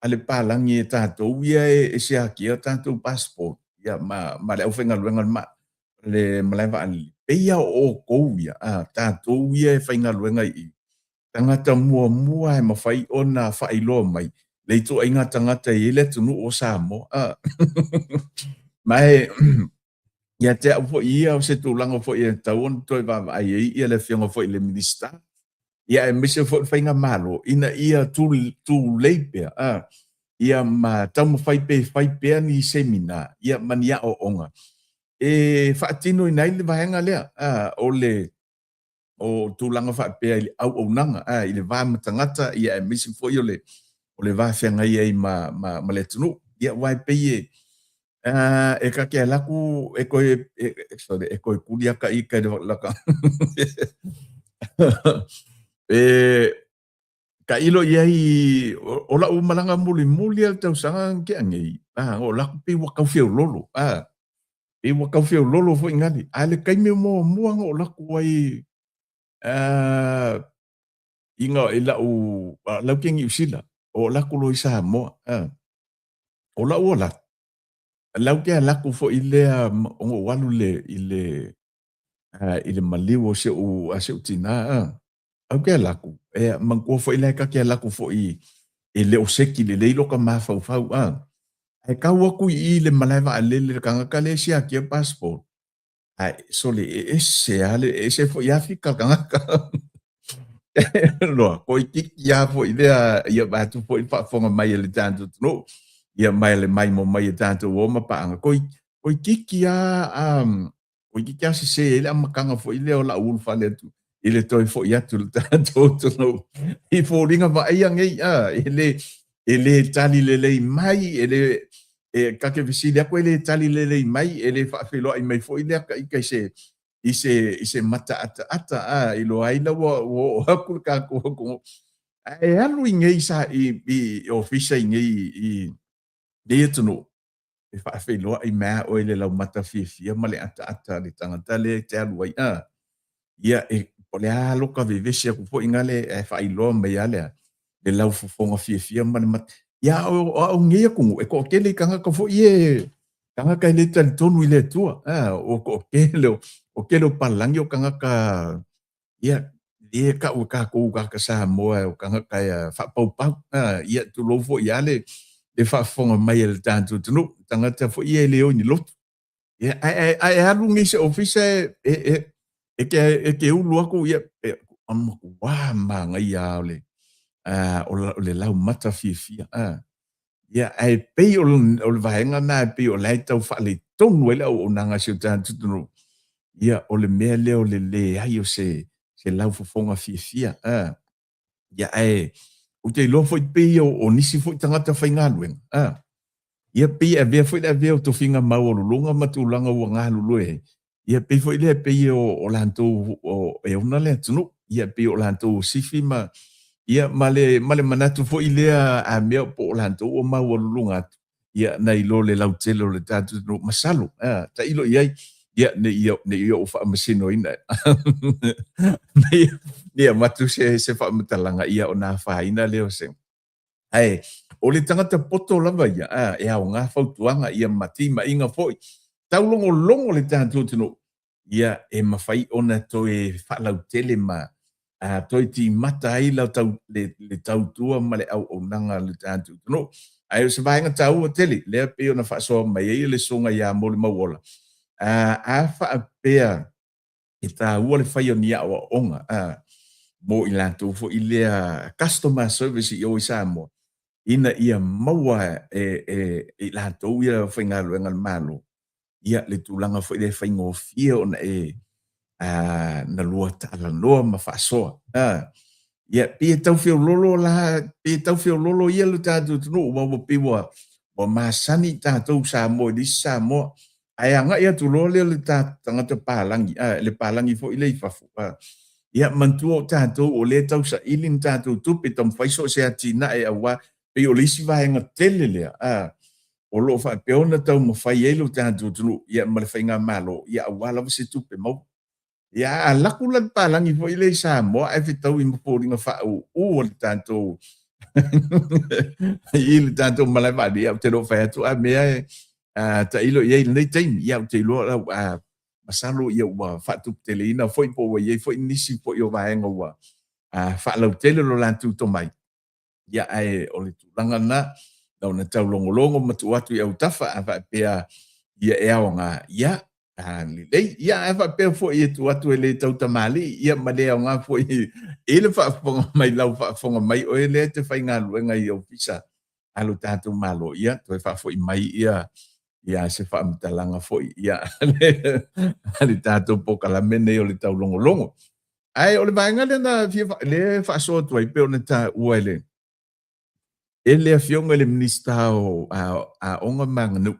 A: a le palagi e tatou ia e siakia tatou passport, ia, ma, ma le aufaigaluega o le, le malae vaalele, pei lava o outou ia, a, tatou ia e faigaluega i i, tagata muamua e mafai ona faailoa mai le ituaiga tagata e i ai le atunuu o Samoa. A. Ma e ia te au foi ia o se tulaga foi e tatau ona toe vaavaai ai ia le afioga foi i le Minisita, ia aemaise foi le faigamalo ina ia tulei pea, a, ia ma taumafai pea e fai pea ni semina, ia ma ni aoaoga e faatinoina ai le vaega lea, a, o le o tulaga faapea i le auaunaga, a, i le va ma tagata, ia aemaise foi o le, o le va feagai ai ma, ma, ma le atunuu. Ia, aua e pei e, e ta te alu atu e toe, e, sorry, e toe tuli ata i kai laka. E tailo i ai, o, o lau malaga mulimuli a le tausaga na tea nei, a, o laku pei ua tau feololo, a, pei ua tau feololo foi ngali. A le taimi muamua na ou alu atu ai i nga i lau lau ke Niu Sila, o alu atu loa i Samoa, o lau ola, lau ke alu atu foi lea ona ou alu le i le i le maliu o si ou a si ou tina, au ke alu atu, e manatua foi la e ta te alu atu foi e le o seki lelei loka mafaufau, Ae tau atu i i le malae vaalele le tagata lea e siakia passport, ae sole e ese lava le, e ese foi lava fika le tagata. Loa, toeitiiti lava foi lea, ia vaeatu foi le faafofoga mai a le tatou atunuu, ia ma le maimoa mai a tatou uo ma paaga, toeitiiti lava Toeitiiti lava sese ai le amataga foi lea o lau ulufale atu i le toe foi atu i le tatou atunuu. I foliga vaaia nei, a, e le, e le tali lelei mai, e le, e, ta te fesili atu e le tali lelei mai, e le faafeiloai mai foi lea ta ita i se, i se, i se mataataata, a, iloa ai la ua, ua oo atu le tatou atunuu. Ae alu i nei sa, i, i ofisa i nei, i nei atunuu, e faafeiloai mai a oe i le laumata fiafia ma le ataata a le tagata lea e te alu ai, a, ia, e, po o le a loka vevesi atu foi gale ae faailoa mai a lea, le laufofoga fiafia ma le mata. Ia, o, o au nei atunuu, e toatele i tagata foi e, tagata e le talitonu i le Atua, a, o toatele o, o tele o palagi o tagata, ia, lea e tau e tatou tagata Samoa o tagata e faapaupau. Ia tulou foi lava le faafofoga mai a le tatou atunuu, tagata foi ia e le o i ni lotu. Ia, ae, ae alu nei i se ofisa e te ulu atu, ia, e matua manaia lava o le, o le laumata fiafia. Ia, ae pei o le vaega lena e pei o la e tau faaletonu ai le auaunaga a si o tatou atunuu, ia, o le mea lea o le leai o se laufofoga fiafia. Ia, ae ou te iloa foi pei o nisi foi tagata faigaluega, ia pei e avea foi le avea o tofiga maualuluga ma tulaga ua galulue ai, ia pei foi lea pei o latou e ona le atunuu, ia pei o latou o sifi ma ia ma le ma le manatu foi lea a mea po o latou ua maualuluga atu, ia nai lo le lautele o le tatou atunuu. Masalo, tailo i ai, ia ne i ou faamasinoina ne i avatu se faamatalaga, ia ona afaina lea o se. Ae o le tagata poto lava ia, e aoga fautuaga ia ma timaiga foi. Taulogologo le tatou atunuu, ia e mafai ona toe faalautele ma toe timata ai le tautua ma le auaunaga a le tatou atunuu. Ae o se vaega taua tele, lea pei ona faasoa mai ai le Susuga ia Molimauola, a faapea e taua le fai o ni aoaoga mo i latou foi lea customer service i o i Samoa, ina ia maua e i latou ia faigaluega a le Malo, ia le tulaga foi lea e faigofie ona e na lua talanoa ma faasoa. Ia, pei e tau feololo la, pei e tau feololo ia lo tatou atunuu, aua ua pei ua masani i tatou Samoa i le isi Samoa. Ae agai atu loa lea o le tagata palagi, le palagi foi lea i fafo. Ia, manatua o tatou o lea e tau saili ni tatou tupe, taumafai so o se atinae aua pei o le isi vaega tele lea, o lo o faapea ona taumafai ai lo tatou atunuu, ia ma le faigamalo, ia aua lava se tupe maua. Ia, a alu atu la le palagi foi lea i Samoa ae fetaui ma foliga faauu o le tatou i le tatou malae vaalele, ia ou te le o fai atu a mea e tailo i ai i lenei taimi. Ia, ou te iloa lau masalo ia ua faatuputeleina foi po ua i ai foi nisi foi o vaega ua faalautele lo latou tomai. Ia, ae o le tulaga lena, na ona taulogologo ma tuu atu i autafa a faapea ia e aoga, ia, a lelei. Ia, ae faapea foi e tuu atu e le tau tamalii, ia ma le aoga foi i le faafofoga mai, lau faafofoga mai oe lea e te faigaluega i ofisa a lo tatou Malo, ia, toe faafoi mai ia ia se faamatalaga foi ia a le tatou polokalame nei o le taulogologo. Ae o le vaega lea na fia lea e faasoa atu ai pei ona taua e le e le Afioga i le Minisita o Aoga ma Aganuu,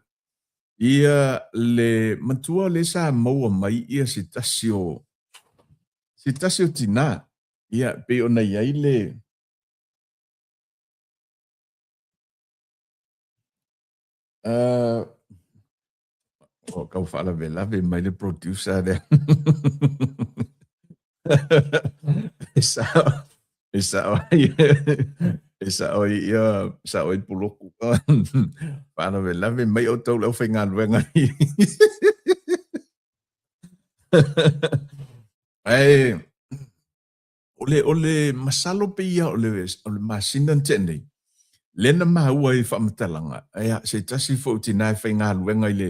A: ia le matua lea sa maua mai ia se tasi o se tasi o tina, ia pei ona i ai le Ua tau faalavelave mai le producer lea. E sao, e sao ai, e sao ai ia, sao ai Puloku. Faalavelave mai outou le aufaigaluega. Ae O le, o le masalo pei ia o le, o le masina na tea nei, lea na maua ai faamatalaga, ia, se tasi foi o tina e faigaluega i le,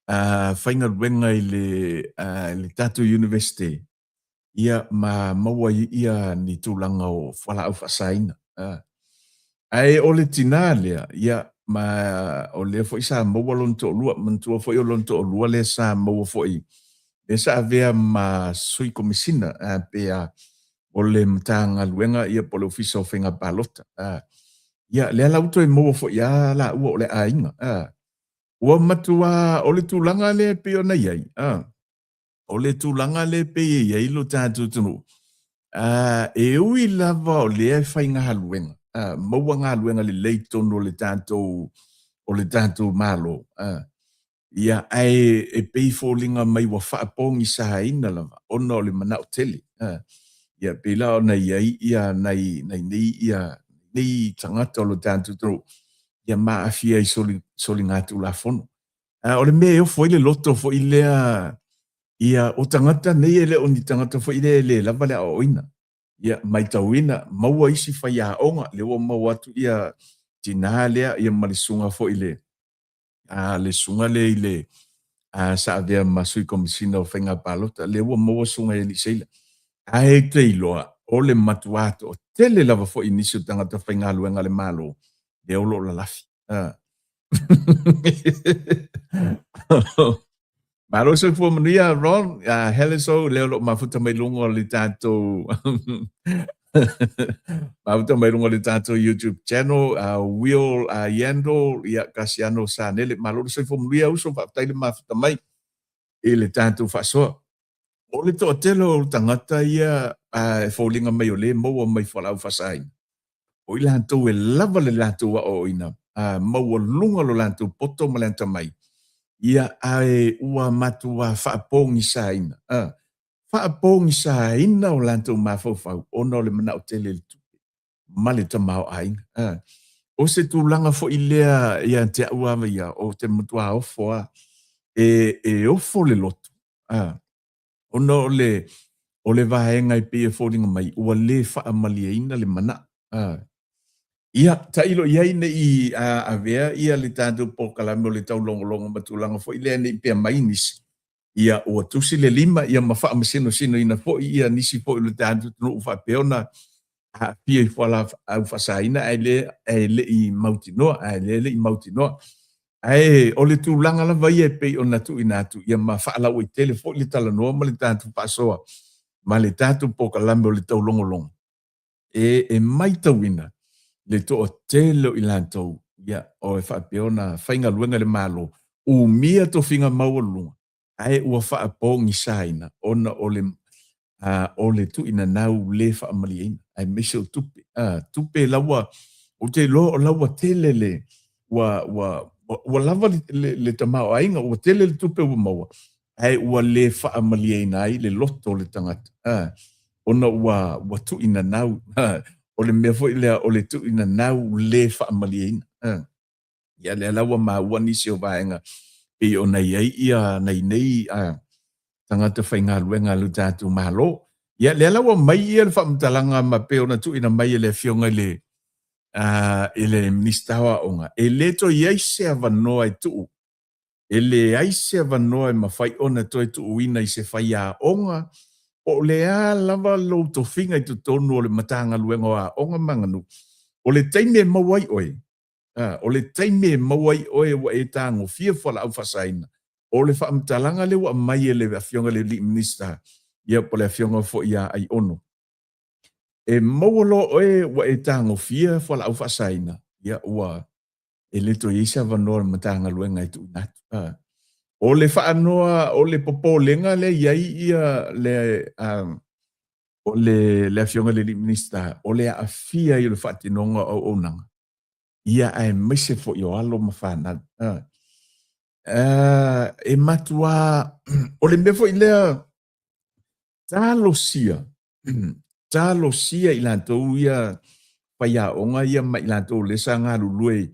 A: uh, faigaluega i le, uh, le tatou University, ia, ma maua ai ia ni tulaga o fualaau faasaina. Uh. Ae o le tina lea, ia, ma o lea foi sa maua lona toalua, manatua foi o lona toalua lea sa maua foi, lea sa avea ma sui komesina, pe a, o le Matagaluega, ia, po o le Ofisa o Faiga Palota. Ia, lea la ua toe maua foi lava laua o le aiga. Ua matua, o le tulaga lea e pei ona i ai, o le tulaga lea e pei e i ai lo tatou atunuu, e ui lava o lea e faigaluega, maua galuega lelei i totonu o le tatou, o le tatou Malo, ia, ae e pei e foliga mai ua faapogisaina lava ona o le manao tele. Ia, pei la ona i ai ia nai, nai nei ia, nei tagata o lo tatou atunuu, ia ma aafia i soligatulafono. O le mea e ofo ai le loto foi lea. Ia, o tagata nei e le o ni tagata foi lea e le lava le aoaoina. Ia, matauina, maua isi faiaoga, lea ua maua atu ia tina lea ia ma le susuga foi i le a le susuga lea i le a sa avea ma sui komisina o faiga palota, lea ua maua susuga i alii seila. Ae te iloa, o le matuā toatele lava foi i nisi o tagata faigaluega a le Malo, lea o lo o lalafi. Malo soifua manuia Ron, Heleso, lea o lo o mafuta mai luga o le tatou mafuta mai luga o le tatou YouTube channel, Will Yandle, ia Kasiano Sanele, malo le soifua manuia uso, faafetai le mafuta mai i le tatou faasoa. O le toatele o tagata ia e foliga mai o lea e maua mai fualaau faasaina, o i latou e lava le latou aoaoina, maualuga lo latou poto ma le atamai, ia ae ua matua faapogisaina, faapogisaina o latou mafaufau ona o le manao tele i le tupe ma le tamaoaiga. O se tulaga foi lea ia te au lava ia, ou te matua ofo lava, e ofo le loto, ona o le o le vaega e pei e foliga mai ua le faamalieina le manao. Ia, tailo i ai ne i avea ia le tatou polokalame o le taulogologo ma tulaga foi lea ne i pea mai nisi, ia ua tusi le lima ia ma faamasinosinoina foi ia nisi foi o le tatou atunuu faapea ona aafia i fualaau faasaina ae le ae le i mautinoa ae le le i mautinoa. Ae o le tulaga lava ia e pei ona tuuina atu ia ma faalauaitele foi le talanoa ma le tatou faasoa ma le tatou polokalame o le taulogologo e e maitauina le toatele o i latou ia o e faapea ona faigaluega i le Malo umia tofiga maualuluga ae ua faapogisaina ona o le o le tuuinanau le faamalieina aemaise o tupe. Tupe la ua, ou te iloa o la ua tele le, ua, ua, ua lava le, le, le tamaoaiga, ua tele le tupe ua maua, ae ua le faamalieina ai le loto o le tagata, ona ua, ua tuuinanau. O le mea foi lea o le tuuinanau le faamalieina. Ia lea la ua maua nisi o vaega pei ona i ai ia nai nei tagata faigaluega a lo tatou Malo. Ia lea la ua mai ia le faamatalaga ma pei ona tuuina mai e le Afioga i le i le Minisita o Aoga, e le toe i ai se avanoa e tuu, e leai se avanoa e mafai ona toe tuuina i se faiaoga po o le a lava lou tofiga i totonu o le Matagaluega o Aoga ma Aganuu, o le taimi e maua ai oe, O le taimi e maua ai oe ua e tagofia fualaau faasaina, o le faamatalaga lea ua aumai e le Afioga i le alii Minisita, ia po o le Afioga foi ia Aiono, e maua loa oe ua e tagofia fualaau faasaina, ia ua e le toe i ai se avanoa o le Matagaluega e tuuina atu. O le faanoa, o le popolega lea e i ai ia le o le le Afioga i le alii Minisita, o le aafia ai o le faatinoga o auaunaga, ia aemaise foi o alo ma fanau. E matuā, o le mea foi lea, talosia, talosia i latou ia faiaoga ia ma i latou lea sa galulue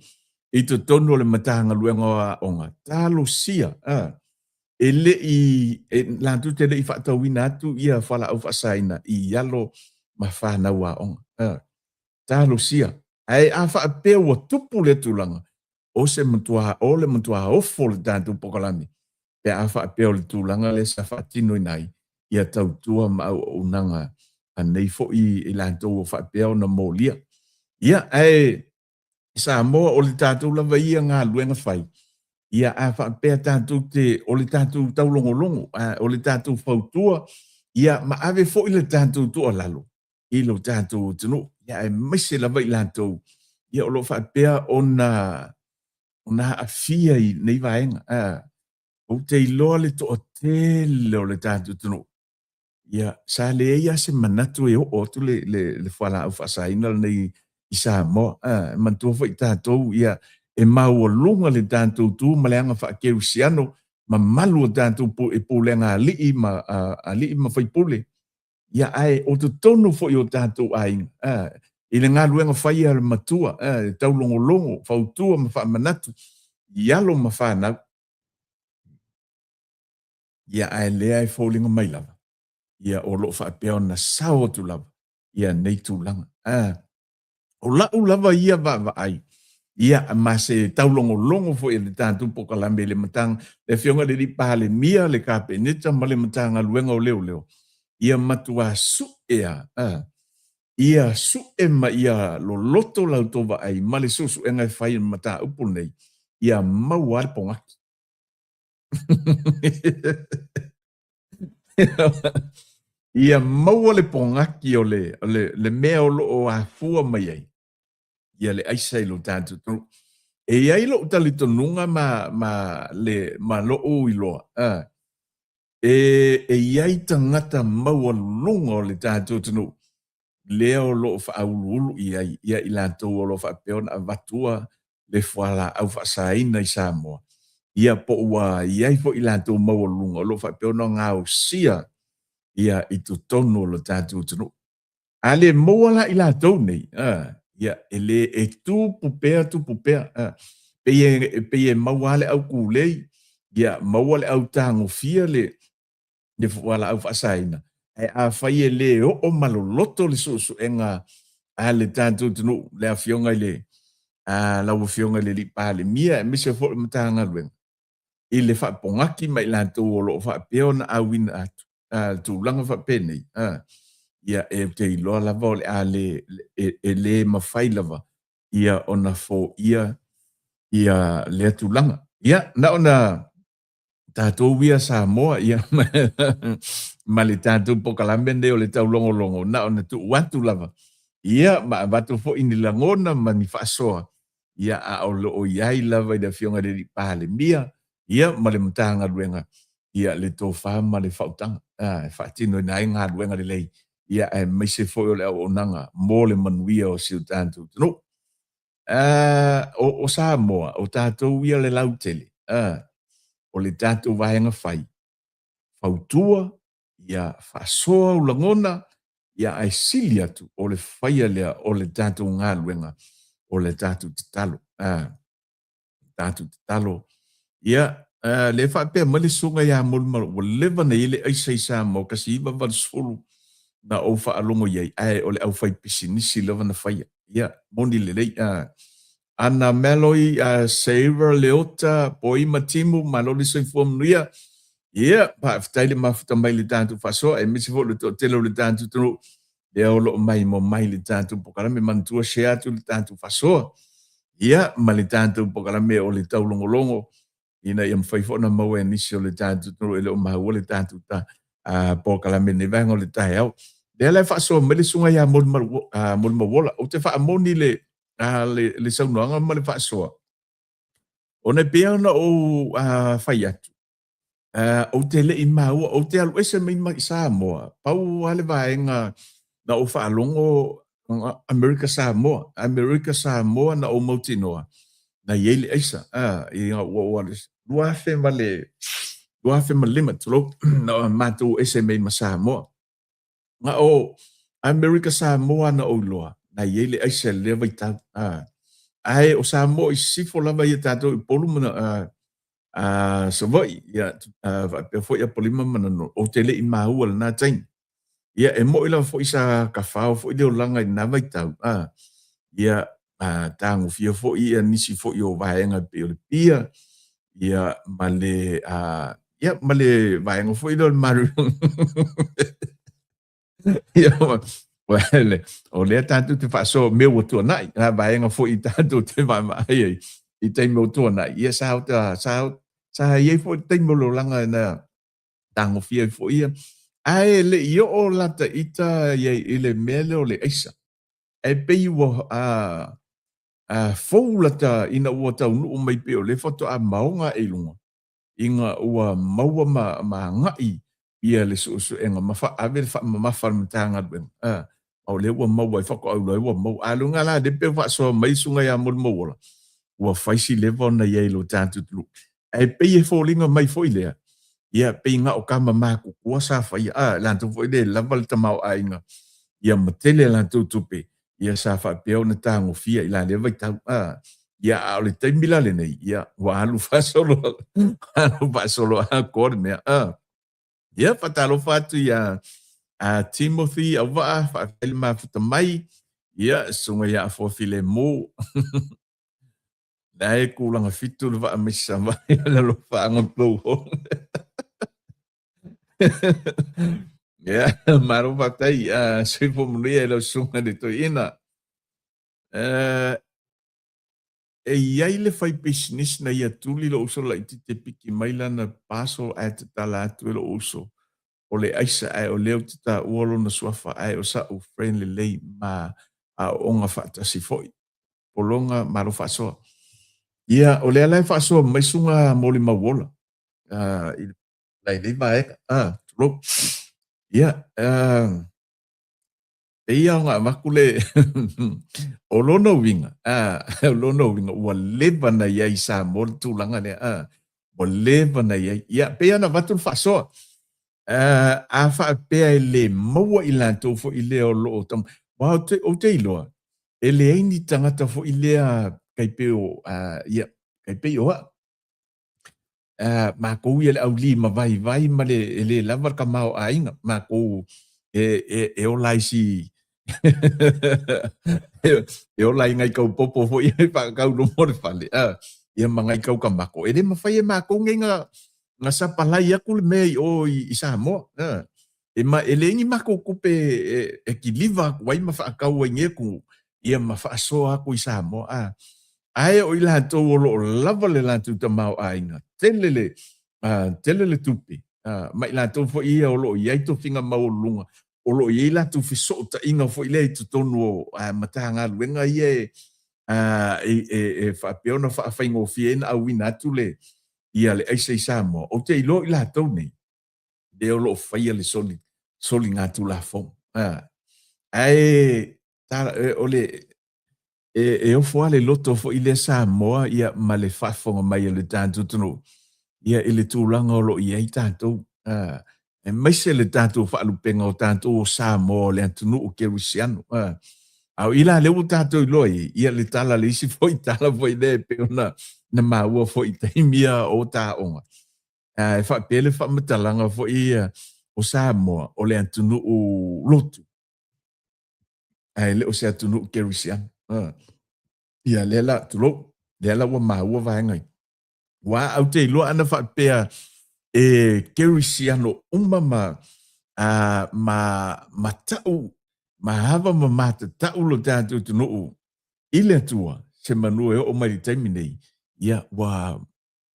A: i totonu o le Matagaluega o Aoga, talosia, e le i, e, latou te le i faatauina atu ia fualaau faasaina i alo ma fanau aoga. Talosia. Ae a faapea ua tupu lea tulaga, o se matua, o le matua ofo o le tatou polokalame, pe a faapea o le tulaga lea sa faatinoina ai ia tautua ma auaunaga a nei foi i latou o faapea ona molia. Ia, ae Samoa, o le tatou lava ia galuega fai, ia a faapea tatou te, o le tatou taulogologo, o le tatou fautua, ia ma ave foi le tatou tuualalo i lo tatou atunuu, ia aemaise lava i latou ia o lo o faapea ona ona aafia i nei vaega. Ou te iloa le toatele o le tatou atunuu, ia sa leai lava se manatu e oo atu le, le, le fualaau faasaina lenei i Samoa. E manatua foi tatou, ia e maualuga le tatou tu ma le aga faakerisiano mamalu o tatou pulega alii ma alii ma faipule. Ia, ae o totonu foi o tatou aiga, i le galuega fai a le matua, e taulogologo, fautua ma faamanatu i alo ma fanau. Ia ae lea e foliga mai lava, ia o lo o faapea ona sao atu lava ia nei tulaga. A, o lau lava ia vaavaai, ia ma se taulogologo foi a le tatou polokalame i le matang, le Afioga i le Alii Palemia, le Kapeneta ma le Matagaluega o Leoleo, ia matuā su'e a, a, ia su'e ma ia loloto la outou vaai ma le su'esu'ega e fai i le mataupu lenei, ia maua lava le pogaki. Ia maua le pogaki o le, le, le mea o lo o afua mai ai ia le aisa i lo tatou atunuu. E i ai lou talitonuga ma, ma, le, ma lou iloa, a, e, e i ai tagata maualuluga o le tatou atunuu lea o lo o faauluulu i ai ia i latou o lo o faapea ona avatua le fualaau faasaina i Samoa, ia po ua i ai foi i latou maualuluga o lo o faapea ona gaosia ia i totonu o lo tatou atunuu. A le maua la i latou nei, a, ia e le e tupu pea tupu pea, a, pei e, pei e maua lava le aukulei, ia maua le autagofia le le fualaau faasaina, ae afai e le oo ma loloto le suesuega a le tatou atunuu, le afioga i le a lau afioga i le Alii Palemia aemaise foi le Matagaluega i le faapogaki ma i latou o lo o faapea ona auina atu a tulaga faapenei, a, ia e te iloa lava o le a le e le mafai lava ia ona foia ia lea tulaga. Ia, na ona tatou ia Samoa ia ma le tatou polokalame lenei o le taulogologo na ona tuu atu lava ia ma avatu foi ni lagona ma ni faasoa ia a o lo o i ai lava i le Afioga i le Alii Palemia ia ma le Matagaluega ia le tofa ma le faautaga e faatinoina ai galuega lelei ia aemaise foi o le auaunaga mo le manuia o si o tatou atunuu. O, o Samoa, o tatou ia le lautele, o le tatou vaega fai, fautua, ia faasoa ou lagona, ia ae sili atu o le faia lea o le tatou galuega, o le tatou tatalo. Tatou tatalo. Ia, lea faapea mai le susuga ia Molimalo, ua leva ona i ai le aisa i Samoa, 1980 na ou faalogo i ai, ae o le aufaipisinisi lava na faia. Ia, moni lelei. Ana Malloy, Sarah Leota, Poima Timu, malo le soifua manuia. Ia, faafetai le mafuta mai i le tatou faasoa, aemaise foi o le toatele o le tatou atunuu lea o lo o maimoa mai i le tatou polokalame. Manatua share atu le tatou faasoa, ia, ma le tatou polokalame o le taulogologo ina ia mafai foi ona maua e nisi o le tatou atunuu e le o maua le tatou ta, polokalame i lenei vaega o le taeao. Lea la e faasoa mai le susuga ia Molimauola. Ou te faamoni le, le saunoaga ma le faasoa, ona e pei ona ou fai atu, ou te le i maua, ou te alu ese mai mai Samoa, pau lava le vaega na ou faalogo Amerika Samoa, Amerika Samoa na ou mautinoa, na i ai le aisa, ina ua ou alu ese, 2005, tulou, na matou ese mai ma Samoa. Na o Amerika Samoa na ou iloa, na i ai le aisa i lea vaitau. Ae o Samoa i sisifo lava ia tatou i Upolu ma Savaii, ia, faapea foi Apolima ma Manono, ou te le i maua i lena taimi. Ia, e moni lava foi sa tafao foi le olaga i lena vaitau, ia, tagofia foi ia nisi foi o vaega e pei o le pia, ia, ma le, ia, ma le vaega foi lea o le malu. Ia, o lea tatou te faasoa mea ua tuanai, a vaega foi tatou te vaavaai ai i taimi o tuanai, ia sa sa sa i ai foi le taimi o le olaga na tagofia ai foi ia. Ae le i oo lata ita i le mea lea o le aisa. Ae pei ua a fou lata ina ua taunuu mai pei o lea faatoa maoga ae i luga ina ua maua ma, ma agai ia le suesuega ma ave le faamamafa a le Matagaluega, a o lea ua maua ai faatoa iloa ai ua maua. A o luga la lea pei ua faasoa mai susuga ia Molimauola, ua fai si leva ona i ai i lo tatou atunuu. Ae pei e foliga mai foi lea, ia pei na o tama matutua sa faia, a latou foi le lava le tamaoaiga, ia ma tele a latou tupe, ia sa faapea ona tagofia i la lea vaitau. A, ia a o le taimi la lenei, ia ua alu faasolo, alu faasolo atoa le mea. A. Ia, faatalofa atu ia a Timothy Auvaa, faafetai le mafuta mai. Ia, susuga ia Afoa Filemu. La e kulaga fitu le vaa mai Savaii le alofaaga blue hole. Ia, malo faafetai. Soifua manuia i lau susuga i le toeaina. E i ai le faipisinisi na ia tuli lou uso laitiiti e piki mai lana parcel ae tatala atu e lou uso o le aisa ae o lea ou te taua lona suafa ae o sa'u friend lelei ma aooga faatasi foi. Pologa malo faasoa. Ia o lea la e faasoa mai suga molimau ola i lenei vaega. Tulou. Ia, E ia ona avatu le o lona uiga, a, o lona uiga ua leva na i ai i Samoa le tulaga lea, a, ua leva na i ai. Ia, pei ona avatu le faasoa, a, a faapea e le maua i latou foi lea o lo o tau, aua ou te, ou te iloa, e leai ni tagata foi lea tai pei o, a, ia, tai pei o au. Matou ia le au lima vaivai ma le e le lava le tamaoaiga matou e e e ola ai si e ola ai nai taupopo foi e faatau luma o le fale a ia ma nai taukamako e le mafai e matou nei na na sapalai atu le mea i o i Samoa a e ma e leai ni matou tupe e e kiliva atu ai ma faatau ai nei atunuu ia ma faasoa atu i Samoa a Ae o i latou o lo o lava le latou tamaoaiga, tele le, tele le tupe, ma i latou foi ia o lo o i ai tofiga maualuluga, o lo o i ai latou fesootaiga foi lea i totonu o Matagaluega ia e, e faapea ona faafaigofie ai ona auina atu le, ia le aisa i Samoa. Ou te iloa o i latou nei, lea o lo o faia le soli, soligatulafono. Ae, o le, e, e ofo lava le loto foi lea Samoa ia, ma le faafofoga mai a le tatou atunuu ia, i le tulaga o lo o i ai tatou, aemaise le tatou faalupega o tatou o Samoa o le atunuu kerisiano. A o i la lea ua tatou iloa ai ia le tala le isi foi tala foi lea e pei ona na maua foi i taimi ia o taoga. E faapea le faamatalaga foi ia o Samoa o le atunuu lotu. Ae le o se atunuu kerisiano. Ia lea la, tulou, lea la ua maua vaega ia. Ua au te iloa ana faapea e kerisiano uma ma, a, ma, ma tau, ma ava ma matatau lo tatou atunuu i le Atua, se manu e oo mai i le taimi nei, ia ua,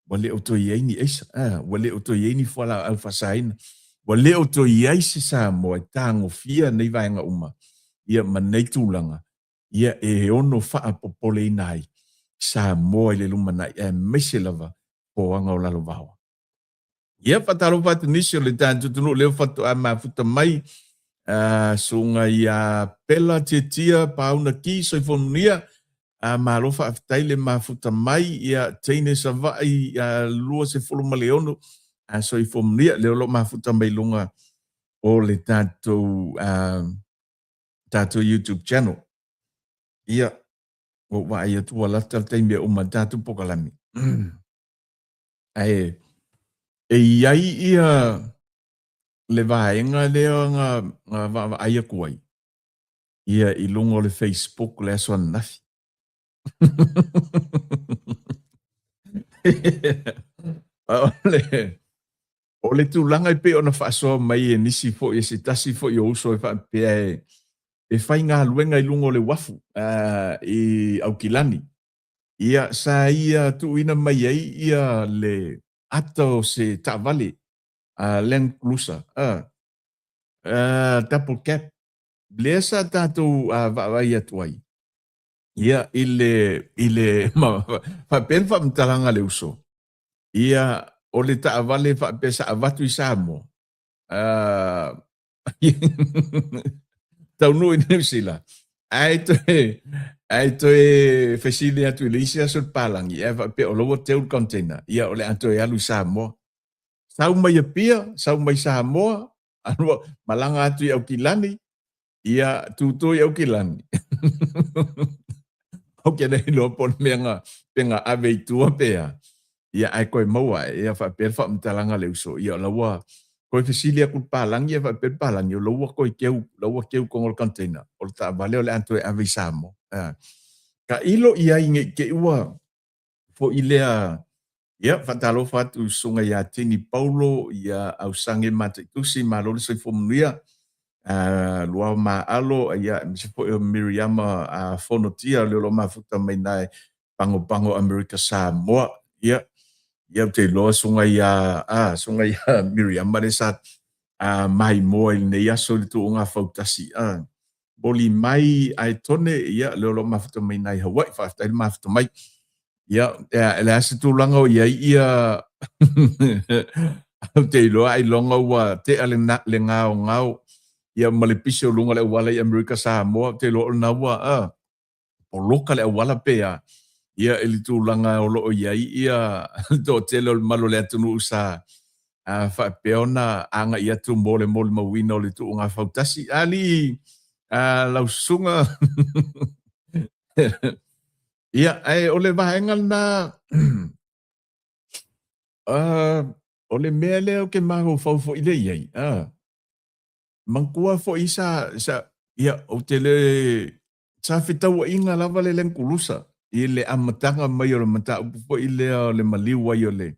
A: ua le o toe i ai ni aisa, a, ua le o toe i ai ni fualaau faasaina, ua le o toe i ai se Samoa e tagofia nei vaega uma, ia ma nei tulaga, ia e ono faapopoleina ai Samoa i le lumanai, aemaise lava poaga o lalovaoa. Ia, faatalofa atu nisi o le tatou atunuu lea faatoa mafuta mai, susuga ia Pela Tietia Pauna Ki, soifua manuia. Malo faafetai le mafuta mai, ia teine Savaii 26, soifua manuia, lea o lo o mafuta mai luga o le tatou, tatou YouTube channel. Ia, ua ou vaai atu ua lata le taimi e uma ai le tatou pokalame. Ae e i ai ia le vaega lea na vaavaai atu ai ia i luga o le Facebook le aso ananafi. O le tulaga e pei ona faasoa mai e nisi foi e se tasi foi o uso e faapea e faigaluega i luga o le uafu i Aukilani. Ia, sa ia tuuina mai ai ia le ata o se taavale a Land Cruiser, double cab, lea sa tatou vaavaai atu ai, ia, i le, i le, faapea le faamatalaga a le uso, ia, o le taavale faapea sa avatu i Samoa, taunuu i Niu Sila, ae toe, ae toe fesili atu i le isi aso le palagi, ae faapea o la ua teu le container, ia o le a toe alu i Samoa. Sau mai Apia, sau mai Samoa, alu, malaga atu i Aukilani, ia tutu i Aukilani. Ou te le iloa po o le mea na, pe na ave i tua pe a, ia ae toe maua ae, ia faapea le faamatalaga a le uso, ia o la ua. Toe fesili atu i le palagi ae faapea le palagi, o la ua toe keu, la ua keu i totonu o le container, o le taavale o le a toe ave i Samoa. Tailo i ai ne i te i ua foi lea. Ia, faatalofa atu i susuga ia Tini Paulo, ia Ausage Mataitusi, malo le soifua manuia, Luao Maalo, ia, aemaise foi o Miriama Fonotia, o le o lo o mafuta mai i ina e Pagopago Amerika Samoa. Ia, ia ou te iloa susuga ia, susuga ia Miriama lea sa maimoa i lenei aso i le tuuga fautasi. Moli mai Aetone, ia, lea o lo o mafuta mai i Hawaii, faafetai le mafuta mai. Ia, e le a se tulaga o i ai ia ou te iloa ailoga ua tea le, le gaogao ia ma le pisi o luga o le auala i Amerika Samoa, ou te iloa o lena ua poloka le auala pe a, ia i le tulaga o lo o i ai ia le toatele o le malu o le atunuu sa faapea ona agai atu mo le molimauina o le tuuga fautasi. Alii, lau susuga ia, ae o le vaega lena, o le mea lea ou te mafaufau foi lea i ai, manatua foi sa, sa, ia, ou te le, sa fetauaiga lava le Land Cruiser i le amataga mai o le mataupu foi lea o le maliu ai o le,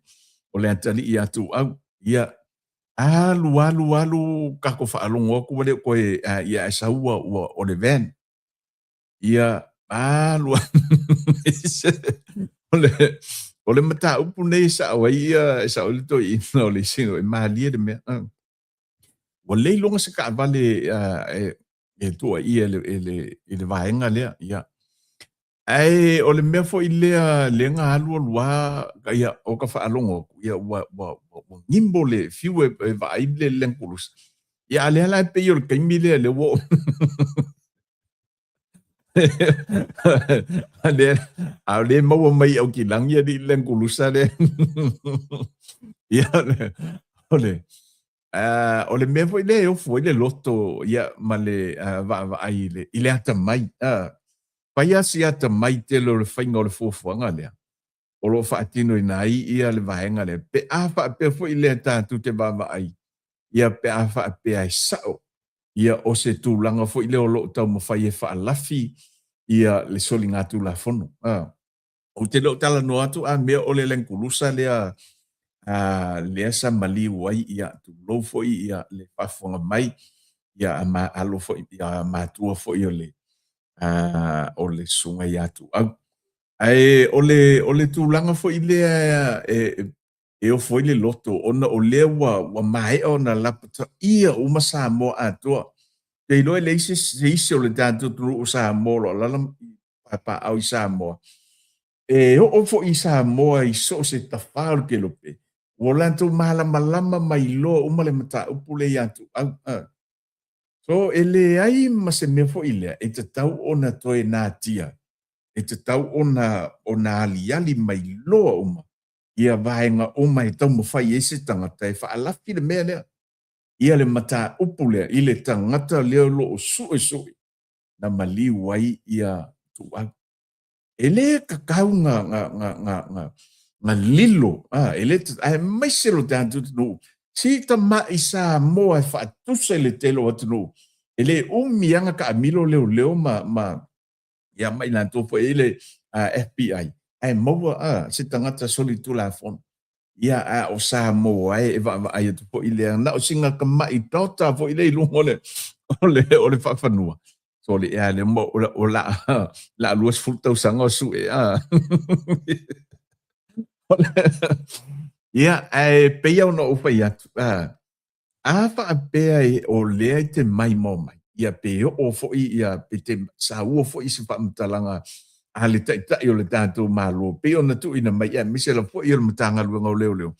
A: o le atalii ia Tuuau. Ia, alu, alu, alu, tatou faalogo atu ua le o toe, ia, ae sau ua, ua, o le van. Ia, alu, alu, o le, o le mataupu nei e sao ai ia, e sao ai le toeaina o le isi, e malie le mea. Ua le iloga se taavale e tuuaia i le vaega lea. Ia. Ae o le mea foi lea lea na alu alu lava, ia, o ka faalogo atu, ia, ua, ua, ua gimo le fiu e vaai le Land Cruiser. Ia, a lea la e pei o le taimi lea lea ua A lea, a o lea maua mai i Aukilagi alii le Land Cruiser lea. Ia, o le, o le mea foi lea e ofu ai le loto ia, ma le vaavaai i le, i le atamai. Fai lava si atamai tele o le faiga o le fuafuaga lea o lo o faatinoina ai ia le vaega lea. Pe a faapea foi lea tatou te vaavaai, ia pe a faapea e sao ia o se tulaga foi lea o lo o taumafai e faalafi ia le soligatulafono. Ou te le o talanoa atu a mea o le Land Cruiser lea lea sa maliu ai ia tulou foi ia le faafofoga mai ia a ma alo foi ia matua foi o le o le susuga ia Tuuau. Ae o le o le tulaga foi lea e e ofo ai le loto ona o lea ua ua maea ona lapataia uma Samoa atoa. Ou te iloa e leai se isi o le tatou atunuu o Samoa o lo o alaala papaaao i Samoa, e oo foi i Samoa i so o se tafā o le kelope, ua latou malamalama ma iloa uma le mataupu lea ia Tuuau. So, e leai ma se mea foi lea e tatau ona toe natia, e tatau ona ona aliali mai loa uma ia vaega uma e taumafai ai se tagata e faalafi le mea lea, ia le mataupu lea i le tagata lea o lo o suesue na maliu ai ia Tuuau. E le tatau na, na, na, na, na, na lilo, a, e le, aemaise lo tatou atunuu, si tama'i Samoa e faatusa i le tele o atunuu, e le umi lava na taamilo leoleo ma, ma, ia ma i latou foi e i ai le FBI, ae maua a, se tagata solitulafono. Ia, a o Samoa e, e vaavaai atu foi lea, na o sina tama'i taota foi lea i luga o le, o le, o le faafanua. So le ea lea mo, o, o la, la 20 tausaga o sue, a. Ia, ae pei ona ou fai atu, a, A faapea e o lea e te maimoa mai, ia pe oo foi ia pe te saua foi se faamatalaga a le Taitai o le tatou Malo pei ona tuuina mai aemaise lava foi o le Matagaluega o Leoleo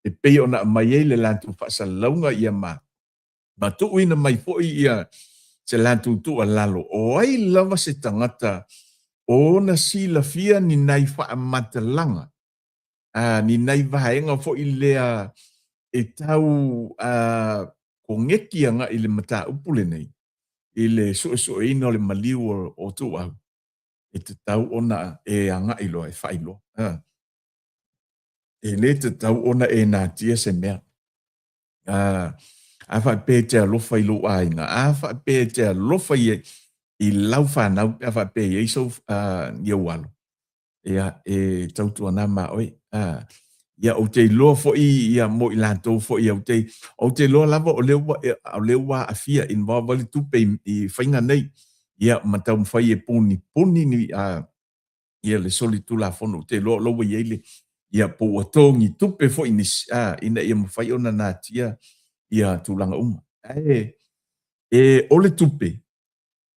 A: e pei ona aumai ai le latou faasalalauga ia ma ma tuuina mai foi ia se latou tuualalo o ai lava se tagata o ona silafia ni nai faamatalaga a, ni nai vaega foi lea e tau a, koneti agai i le mataupu lenei, i le suesueina o le maliu o, o Tuuau, e tatau ona e agai loa e faailoa. A, e le tatau ona e natia se mea. A faapea e te alofa i lou aiga, a faapea e te alofa i, i lau fanau, pe a faapea e i ai sou, ni ou alo, ia, e tautuana ma oe. Ia, ou te iloa foi, ia, mo i latou foi, ou te, ou te iloa lava o lea ua, o lea ua aafia, involve ai le tupe i, i faiga nei, ia, ma taumafai e punipuni ni, ia le solitulafono, ou te iloa o la ua i ai le, ia, po ua togi tupe foi nisi, ina ia mafai ona natia ia tulaga uma. Ae, e, o le tupe,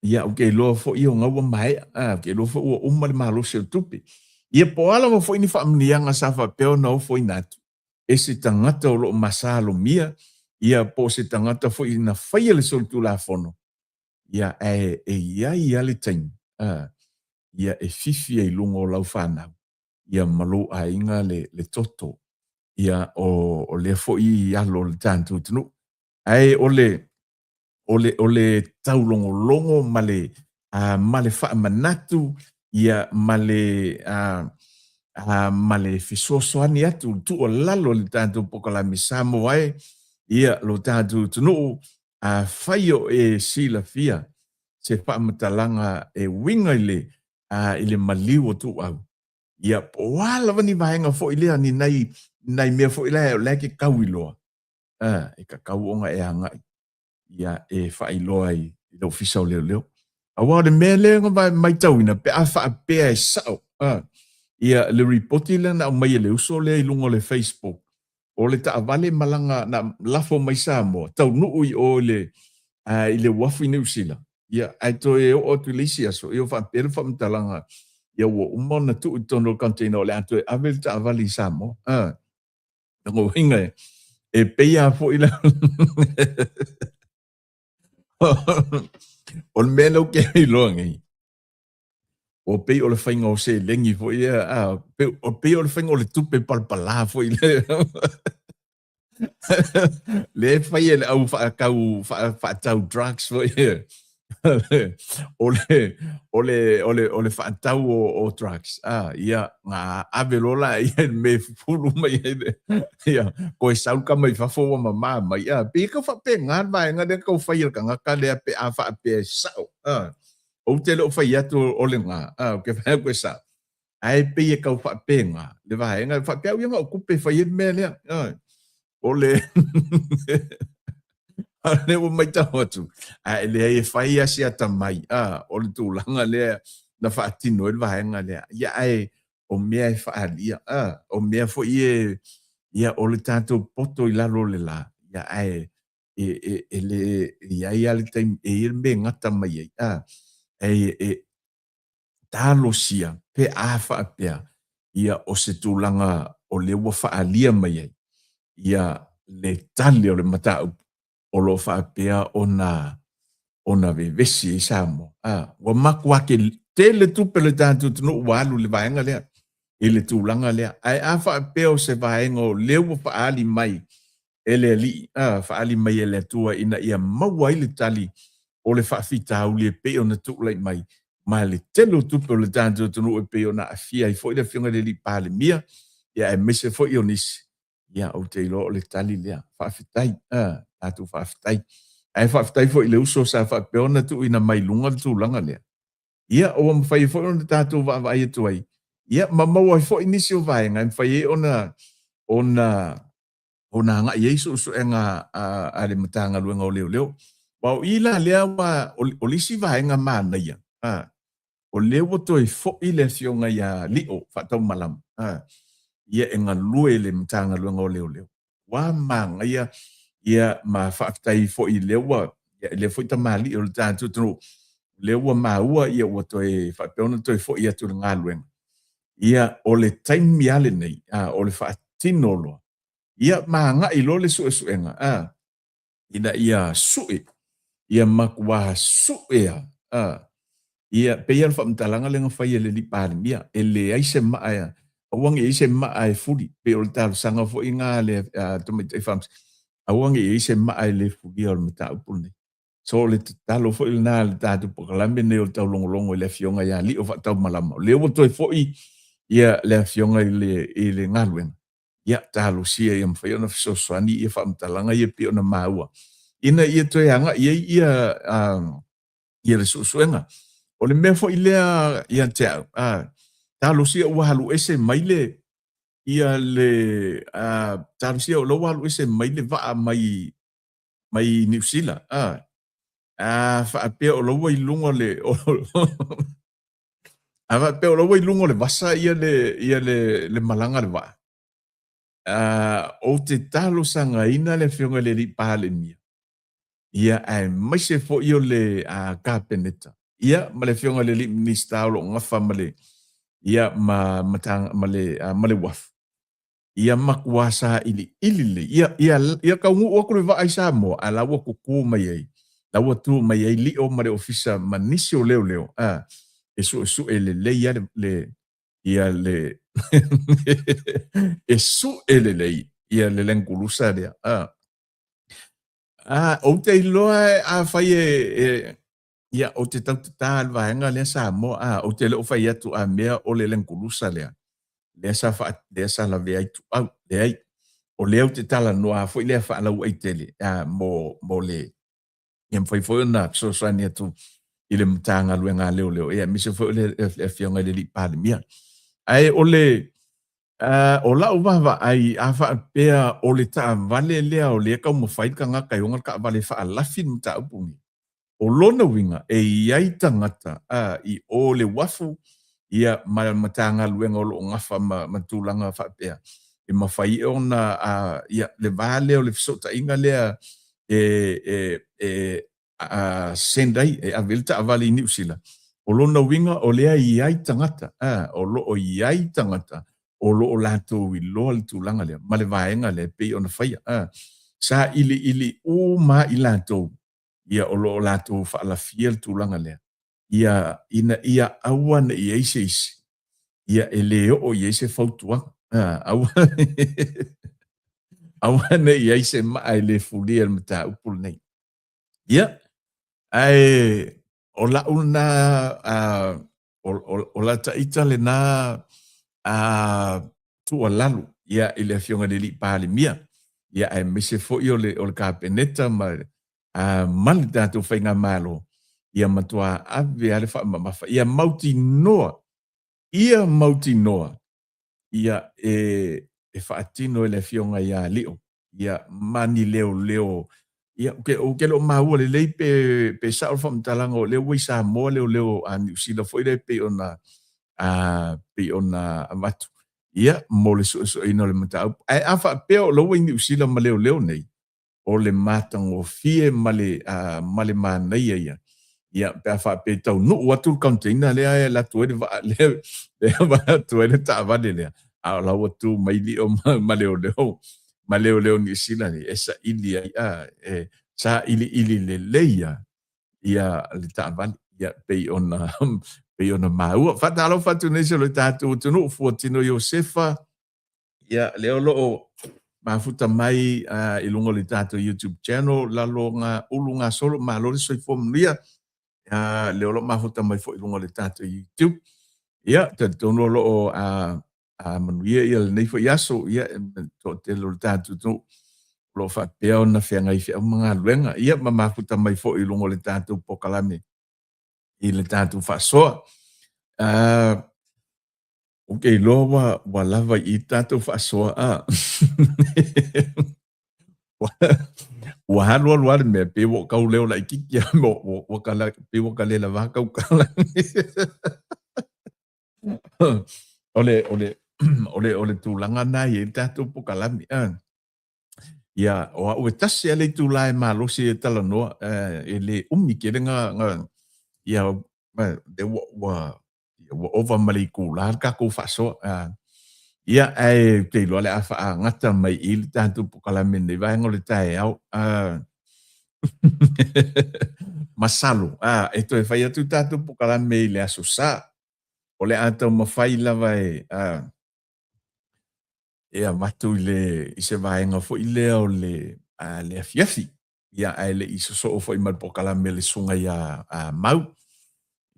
A: ia, ou te iloa foi o ga ua maea, ou te iloa foi ua uma le malosi o le tupe. Ia, po o a lava foi ni faamanuiaga sa faapea ona ofoina atu e se tagata o lo o masalomia, ia, po o se tagata foi na faia le solitulafono, ia, ae e i ai lava le taimi, ia, e fifi ai i luga o lau fanau, ia, ma lou aiga le, le toto, ia, o, o lea foi alo o le tatou atunuu. Ae o le, o le, o le taulogologo ma le, ma le faamanatu, ia, ma le, ma le fesoasoani atu, le tuualalo i le tatou polokalame Samoa e, ia, lo tatou atunuu, afai o e silafia se faamatalaga e uiga i le, i le maliu o Tuuau, ia, po o a lava ni vaega foi lea, ni nai, nai mea foi lea o la e te tau iloa, e tatau ona e agai ia e faailoa i le Ofisa o Leoleo. Aua o le mea lea na matauina pe a faapea e sao ia le ripoti lea na aumai e le uso lea i luga o le Facebook, o le taavale malaga na lafo mai Samoa, taunuu i o i le, i le uafu i Niu Sila, ia, ae toe oo atu i le isi aso, ia ua faapea le faamatalaga, ia ua uma ona tuu i totonu o le container o le a toe ave le taavale i Samoa. Lona uiga e, e pei lava foi la o le mea lea ou te iloa nei, ua pei o le faiga o seleni foi ia, a, o pei o le faiga o le tupe palapala foi lea. Lea e fai e le au faatau, faatau drugs foi ia. O le, o le, o le, o le faatau o, o drugs, a, ia, na ave loa la ia i le mea e fufulu mai ai le, ia, koe sau le tama i fafo ua mamā mai, a, pei e tau faapena le vaega lea na tau fai e le tagata lea pe a faapea e sao, a, ou te le o fai atu o lena, a, ou te fai atu e sao, ae pei e tau faapena le vaega, faapea au ia na o tupe e fai ai le mea lea, a, o le A o lea ua matau atu, ae leai e fai lava si atamai, a, o le tulaga lea na faatino ai le vaega lea. Ia ae o mea e faaalia, a, o mea foi e, ia o le tatou poto i lalo o le la, ia ae e, e, e le, e i ai lava le taimi, e i ai le mea e gata mai ai, a, e, e, talosia pe a faapea ia o se tulaga o lea ua faaalia mai ai ia le tali o le mataupu o lo o faapea ona ona vevesi ai Samoa. A, ua matua tele tupe le tatou atunuu ua alu i le vaega lea, i le tulaga lea. Ae a faapea o se vaega o lea ua faaali mai e le Alii, a, faaali mai e le Atua ina ia maua ai le tali o le faafitauli e pei ona tulai mai, ma le tele o tupe o le tatou atunuu e pei ona aafia ai foi le Afioga i le Alii Palemia, ia aemaise foi o nisi, ia ou te iloa o le tali lea. Faafetai, a, tatou faafetai. Ae faafetai foi i le uso sa faapea ona tuuina mai i luga le tulaga lea. Ia, ua mafai ai foi ona tatou vaavaai atu ai, ia, ma maua ai foi nisi o vaega e mafai ai ona, ona ona agai ai suesuega a le Matagaluega o Leoleo. Aua o i la lea ua, o le isi vaega manaia, o lea ua toe foi le afioga ia Lio Faataumalama, ia e galue i le Matagaluega o Leoleo. Ua manaia ia ma faafetai foi lea ua, ia lea foi tamalii o le tatou atunuu, lea ua maua ia ua toe faapea ona toe foi atu i le galuega. Ia o le taimi lava lenei, o le faatino loa ia ma agai loa le suesuega a, ina ia sue, ia matua sue a, a, ia pei lava le faamatalaga lea na fai e le alii Palemia, e leai se maa e, aua ne i i ai se maa e fuli, pei o le talosaga foi lena a le tamaitai faamasino, aua ne i i ai se maa e le fulia o le mataupu lenei. So o le tatalo foi lena a le tatou polokalame lenei o le taulogologo i le afioga ia Lio Faataumalama, o lea ua toe foi ia le afioga i le galuega. Ia, talosia ia mafai ona fesoasoani ia faamatalaga ia pei ona maua, ina ia toe agai ai ia, ia le suesuega. O le mea foi lea ia te au, talosia ua alu ese mai le, ia le, talosia o la ua alu ese mai le vaa mai, mai Niu Sila, a faapea o la ua i luga o le, a faapea o la ua i luga o le vasa ia le, ia le, le malaga a le vaa, ou te talosagaina le Afioga i le Alii Palemia, ia aemaise foi o le Kapeneta, ia ma le Afioga i le Alii Minisita o lo o gafa ma le, ia ma, ma, ma le, ma le uafu, ia matua sailiili lelei, ia, ia, ia taunuu atu le vaa i Samoa, a la ua tutu mai ai, la ua tu mai ai Lio ma le ofisa ma nisi o leoleo, a, e suesue lelei lava le, le, ia le, e sue lelei ia le Land Cruiser lea, a. A, ou te iloa afai e, e ia, ou te tautatā i le vaega lea Samoa, a, ou te le o fai atu a mea o le Land Cruiser lea, lea sa faa, lea sa lavea ai Tuau, leai. O lea ou te talanoa foi lea faalauaitele, a, mo, mo le, ia mafai foi ona fesoasoani atu i le Matagaluega a Leoleo, ia, aemaise foi o le, le Afioga i le Alii Palemia. Ae o le, o lau vaavaai, a faapea o le taavale lea o lea e taumafai le tagata e ona le taavale e faalafi le mataupu lenei, o lona uiga e i ai tagata i o le uafu ia ma le Matagaluega o lo o gafa ma, ma tulaga faapea e mafai ona ia, le va lea o le fesootaiga lea e, e, e a send ai, e ave ai le taavale i Niu Sila, o lona uiga o lea e i ai tagata, a, o lo o i ai tagata o lo o latou iloa le tulaga lea ma le vaega lea e pei ona faia. A, sailiili uma lava i latou ia o lo o latou faalafia le tulaga lea, ia, ina ia aua ne i i ai se isi ia e le oo i ai se fautuaga. A, aua, aua ne i i ai se maa e le fulia i le mataupu lenei. Ia, ae o lau lena, o, o, o la taita lena a, tuualalo ia, i le Afioga i le Alii Palemia, ia, aemaise foi o le, o le Kapeneta ma, a, ma le tatou Faigamalo, ia matua ave lava le faamamafa, ia mautinoa, ia mautinoa ia e, e faatino e le Afioga ia Lio, ia ma ni leoleo. Ia, ou te, ou te le o maua lelei pe, pe sao le faamatalaga o lea ua i Samoa leoleo a Niu Sila foi lea pei ona, a, pei ona avatu, ia, mo le suesueina o le mataupu. Ae a faapea o la ua i Niu Sila ma leoleo nei, o le matagofie ma le, ma le manaia ia, ia, pe a faapea e taunuu atu le container lea e alu atu ai le vaa lea, e atu ai le taavale lea, a o la ua tu mai Lio ma, ma leoleo, ma leoleo Niu Sila nei, e saili ai, a, e sailiili lelei lava ia le taavale, ia, pei ona, pei ona maua. Faatalofa atu nei se o le tatou atunuu, Fuatino Iosefa, Ia, lea o lo o mafuta mai i luga o le tatou YouTube channel, lalo nga ulu gasolo, malo le soifua manuia. Uh, lea o lo o mafuta mai foi i luga o le tatou YouTube. Ia, talitonu o lo o manuia ia lenei foi aso, ia, toatele o le tatou atunuu o lo o faapea ona feagai feau ma galuega. Ia, ma mafuta mai foi i luga o le tatou polokalame i le tatou faasoa. Ou te iloa ua, ua lava i i tatou faasoa a. Ua alu alu lava le mea, pei ua tau leo laitiiti lava, ua, ua, ua kala, pei ua kalelava kau tala. O le, o le, o le, o le tulaga lena e i ai le tatou polokalame. A. Ia, o au e tasi lava le itula e malosi ai e talanoa, e le umi tele nga, nga, ia, lea ua, ua, ua ova ma le itula le tatou faasoa. Ia, ae ou te iloa o le a faagata mai i le tatou polokalame i lenei vaega o le taeao. Masalo, e toe fai atu le tatou polokalame i le Aso Sa. O le a taumafai lava e, e avatu i le, i se vaega foi lea o le, le afiafi. Ia, ae le i sosoo foi ma le polokalame a le Susuga ia Mau.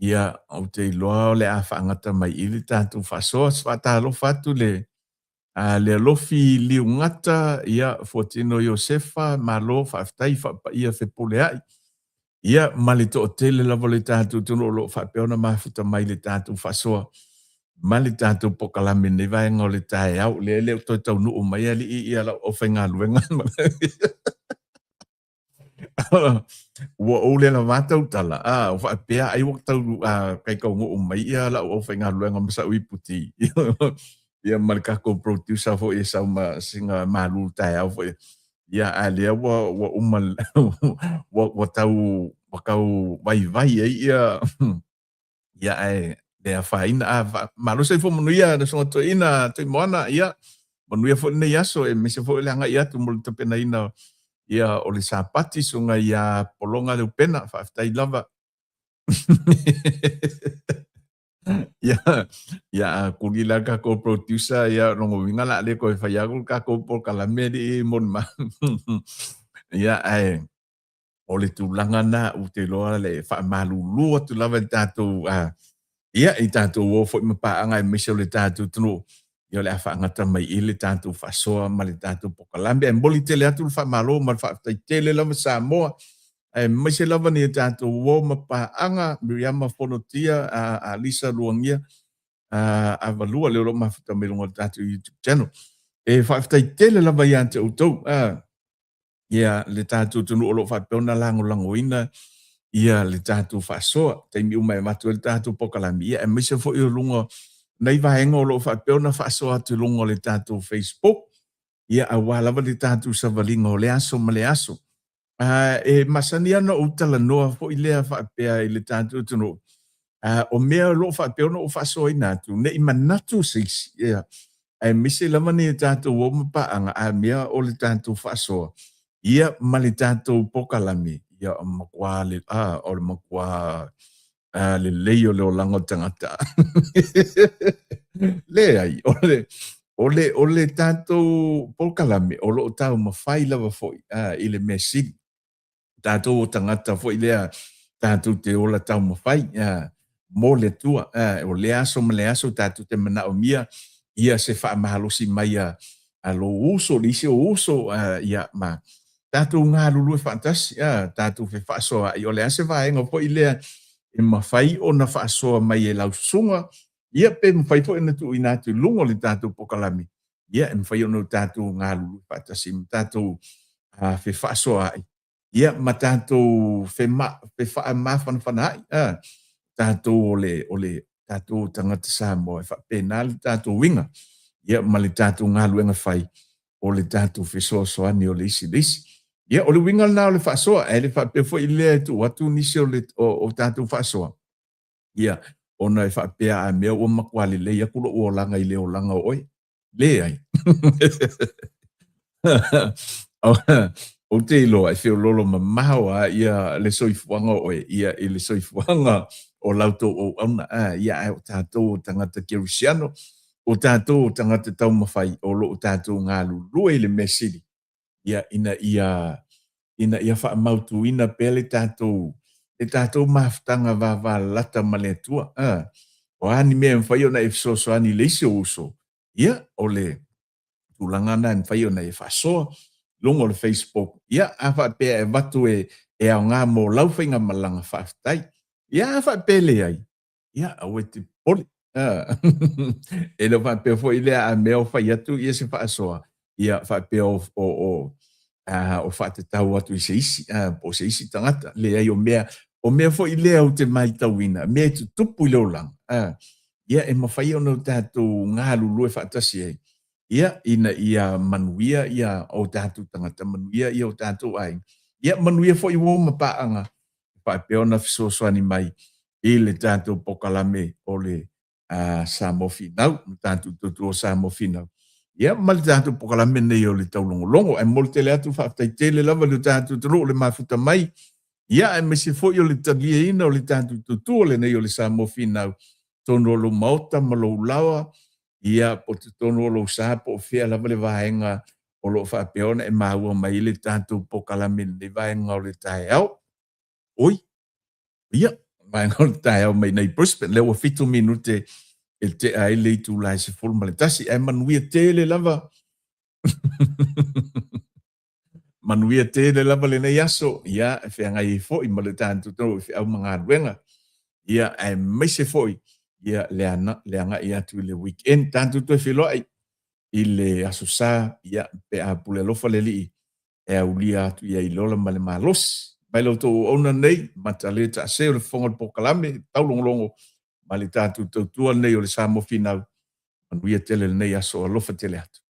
A: Ia, ou te iloa o le a faagata mai i le tatou faasoa. Se faatalofa atu le Le alofi Liugata, ia, Fuatino Iosefa, malo, faafetai, faapaia Fepuleai. Ia, ma le toatele lava o le tatou atunuu o lo o faapea ona mafuta mai le tatou faasoa ma le tatou pokalame i lenei vaega o le taeao. Lea e le o toe taunuu mai alii ia lau aufaigaluega. Ua ou le lavā tautala, a, o faapea ai ua tau kaikauguu mai ia lau aufaigaluega ma sa'u iputi ia ma le tatou producer foi e sau ma sina malu taeao foi ia, a lea ua uma ua tau vaivai ai ia. Ia, ae le afaina. A malo, soifua manuia le Susuga Toeaina Tuimoana. Ia manuia foi lenei aso aemaise foi o le agai atu mo le tapenaina ia o le Sapati, Susuga ia Pologa Leupena, faafetai lava. Ia, ia a kuli la tatou producer, ia lona uiga o le a le toe faia atu le tatou polokalame alii mo le ma. Ia, ae o le tulaga na ou te iloa le faamalulu atu lava i tatou ia i tatou o foi ma paaga aemaise o le tatou atunuu, ia o le a faagata mai i le tatou faasoa ma le tatou pokalame. Ae momoli tele atu le faamalo ma le faafetai tele lava Samoa, aemaise lava ni tatou o ma paaga Miriama Fonotia, Alisa Luagia, Avalua, lea o lo o mafuta mai luga o le tatou YouTube channel. E faafetai tele lava ia te outou ia le tatou atunuu o lo o faapea ona lagolagoina ia le tatou faasoa taimi uma e avatu ai le tatou pokalame, ia aemaise foi o luga nei vaega o lo o faapea ona faasoa atu i luga o le tatou Facebook, ia aua lava le tatou savaliga o le aso ma le aso. E masani lava ona ou talanoa foi lea faapea i le tatou atunuu, o mea o lo o faapea ona ou faasoaina atu, ne i manatu se isi, ia, aemaise lava ni tatou o ma paaga, a mea o le tatou faasoa, ia ma le tatou pokalame, ia o matua le, a, o le matua lelei o le olaga o le tagata. Leai, o le, o le, o le tatou pokalame o lo o taumafai lava foi i le mea sili. Tatou o tagata foi lea tatou te ola taumafai mo le Atua. O lea aso ma lea aso tatou te manaomia ia se faamalosi mai a lou uso, le isi ou uso, ia ma tatou galulue faatasi, tatou fefaasoaai. O le a se vaega foi lea e mafai ona faasoa mai e lau susuga, ia pe mafai foi ona tuuina atu i luga o le tatou pokalame, ia e mafai ona tatou galulue faatasi ma tatou fefaasoaai, ia ma tatou fefaamafanafanaai, tatou o le, o le tatou tagata Samoa, e faapena le tatou uiga, ia ma le tatou galuega fai o le tatou fesoasoani o le isi i le isi. Ia, o le uiga lena o le faasoa, ae le faapea foi lea e tuu atu nisi o le o tatou faasoa, ia, ona e faapea a mea ua matua lelei atu lou olaga i le olaga o oe. Leai. Ou te iloa e feololo mamao a ia le soifuaga o oe ia i le soifuaga o la outou auauna. Ia, ae o tatou o tagata kerisiano, o tatou o tagata taumafai o lo o tatou galulue i le mea sili, ia ina ia ina ia faamautuina pea le tatou le tatou mafutaga vavalalata ma le Atua. O a ni mea e mafai ona e fesoasoani i le isi ou uso, ia o le tulaga lena e mafai ona e faasoa i luga o le Facebook. Ia, a faapea e avatu e e aoga mo lau faigamalaga, faafetai. Ia, a faapea e leai, ia aua e te popole. E le o faapea foi lea a mea o fai atu ia se faasoa, ia faapea o faatatau atu i se isi po o se isi tagata. Leai, o mea foi lea ou te matauina, mea e tutupu i le olaga, ia e mafai ona tatou galulue faatasi ai, ia ina ia manuia ia o tatou tagata, manuia ia o tatou aiga, ia manuia foi uo ma paaga faapea ona fesoasoani mai i le tatou pokalame o le Samoa Finau, le tatou tautua Samoa Finau, ia ma le tatou pokalame nei o le taulogologo. Ae momoli tele atu faafetai tele lava i le tatou atunuu le mafuta mai, ia aemaise foi o le taliaina o le tatou tautua lenei o le Samoa Finau, totonu o lou maota ma lou laoa, ia po o totonu o lou sa po o fea lava le vaega o lo o faapea ona e maua mai le tatou pokalame i lenei vaega o le taeao. Oi, ia, vaega o le taeao mai nei Brisbane, lea ua 7 minute. E tea ai le itula e 11, ae manuia tele lava. Manuia tele lava lenei aso, ia, e feagai ai foi ma le tatou tau i feau ma galuega, ia, aemaise foi, ia, le, ana, le agai atu i le weekend. Tatou toe feiloai i le Aso Sa, ia, pe a pule alofa le Alii, e aulia atu ia i le ola ma le malosi. Mai la outou auauna nei, matale taase o le fofoga o le polokalame, taulogologo ma le tatou tautua nei o le Samoa Finau. Manuia tele lenei aso, alofa tele atu.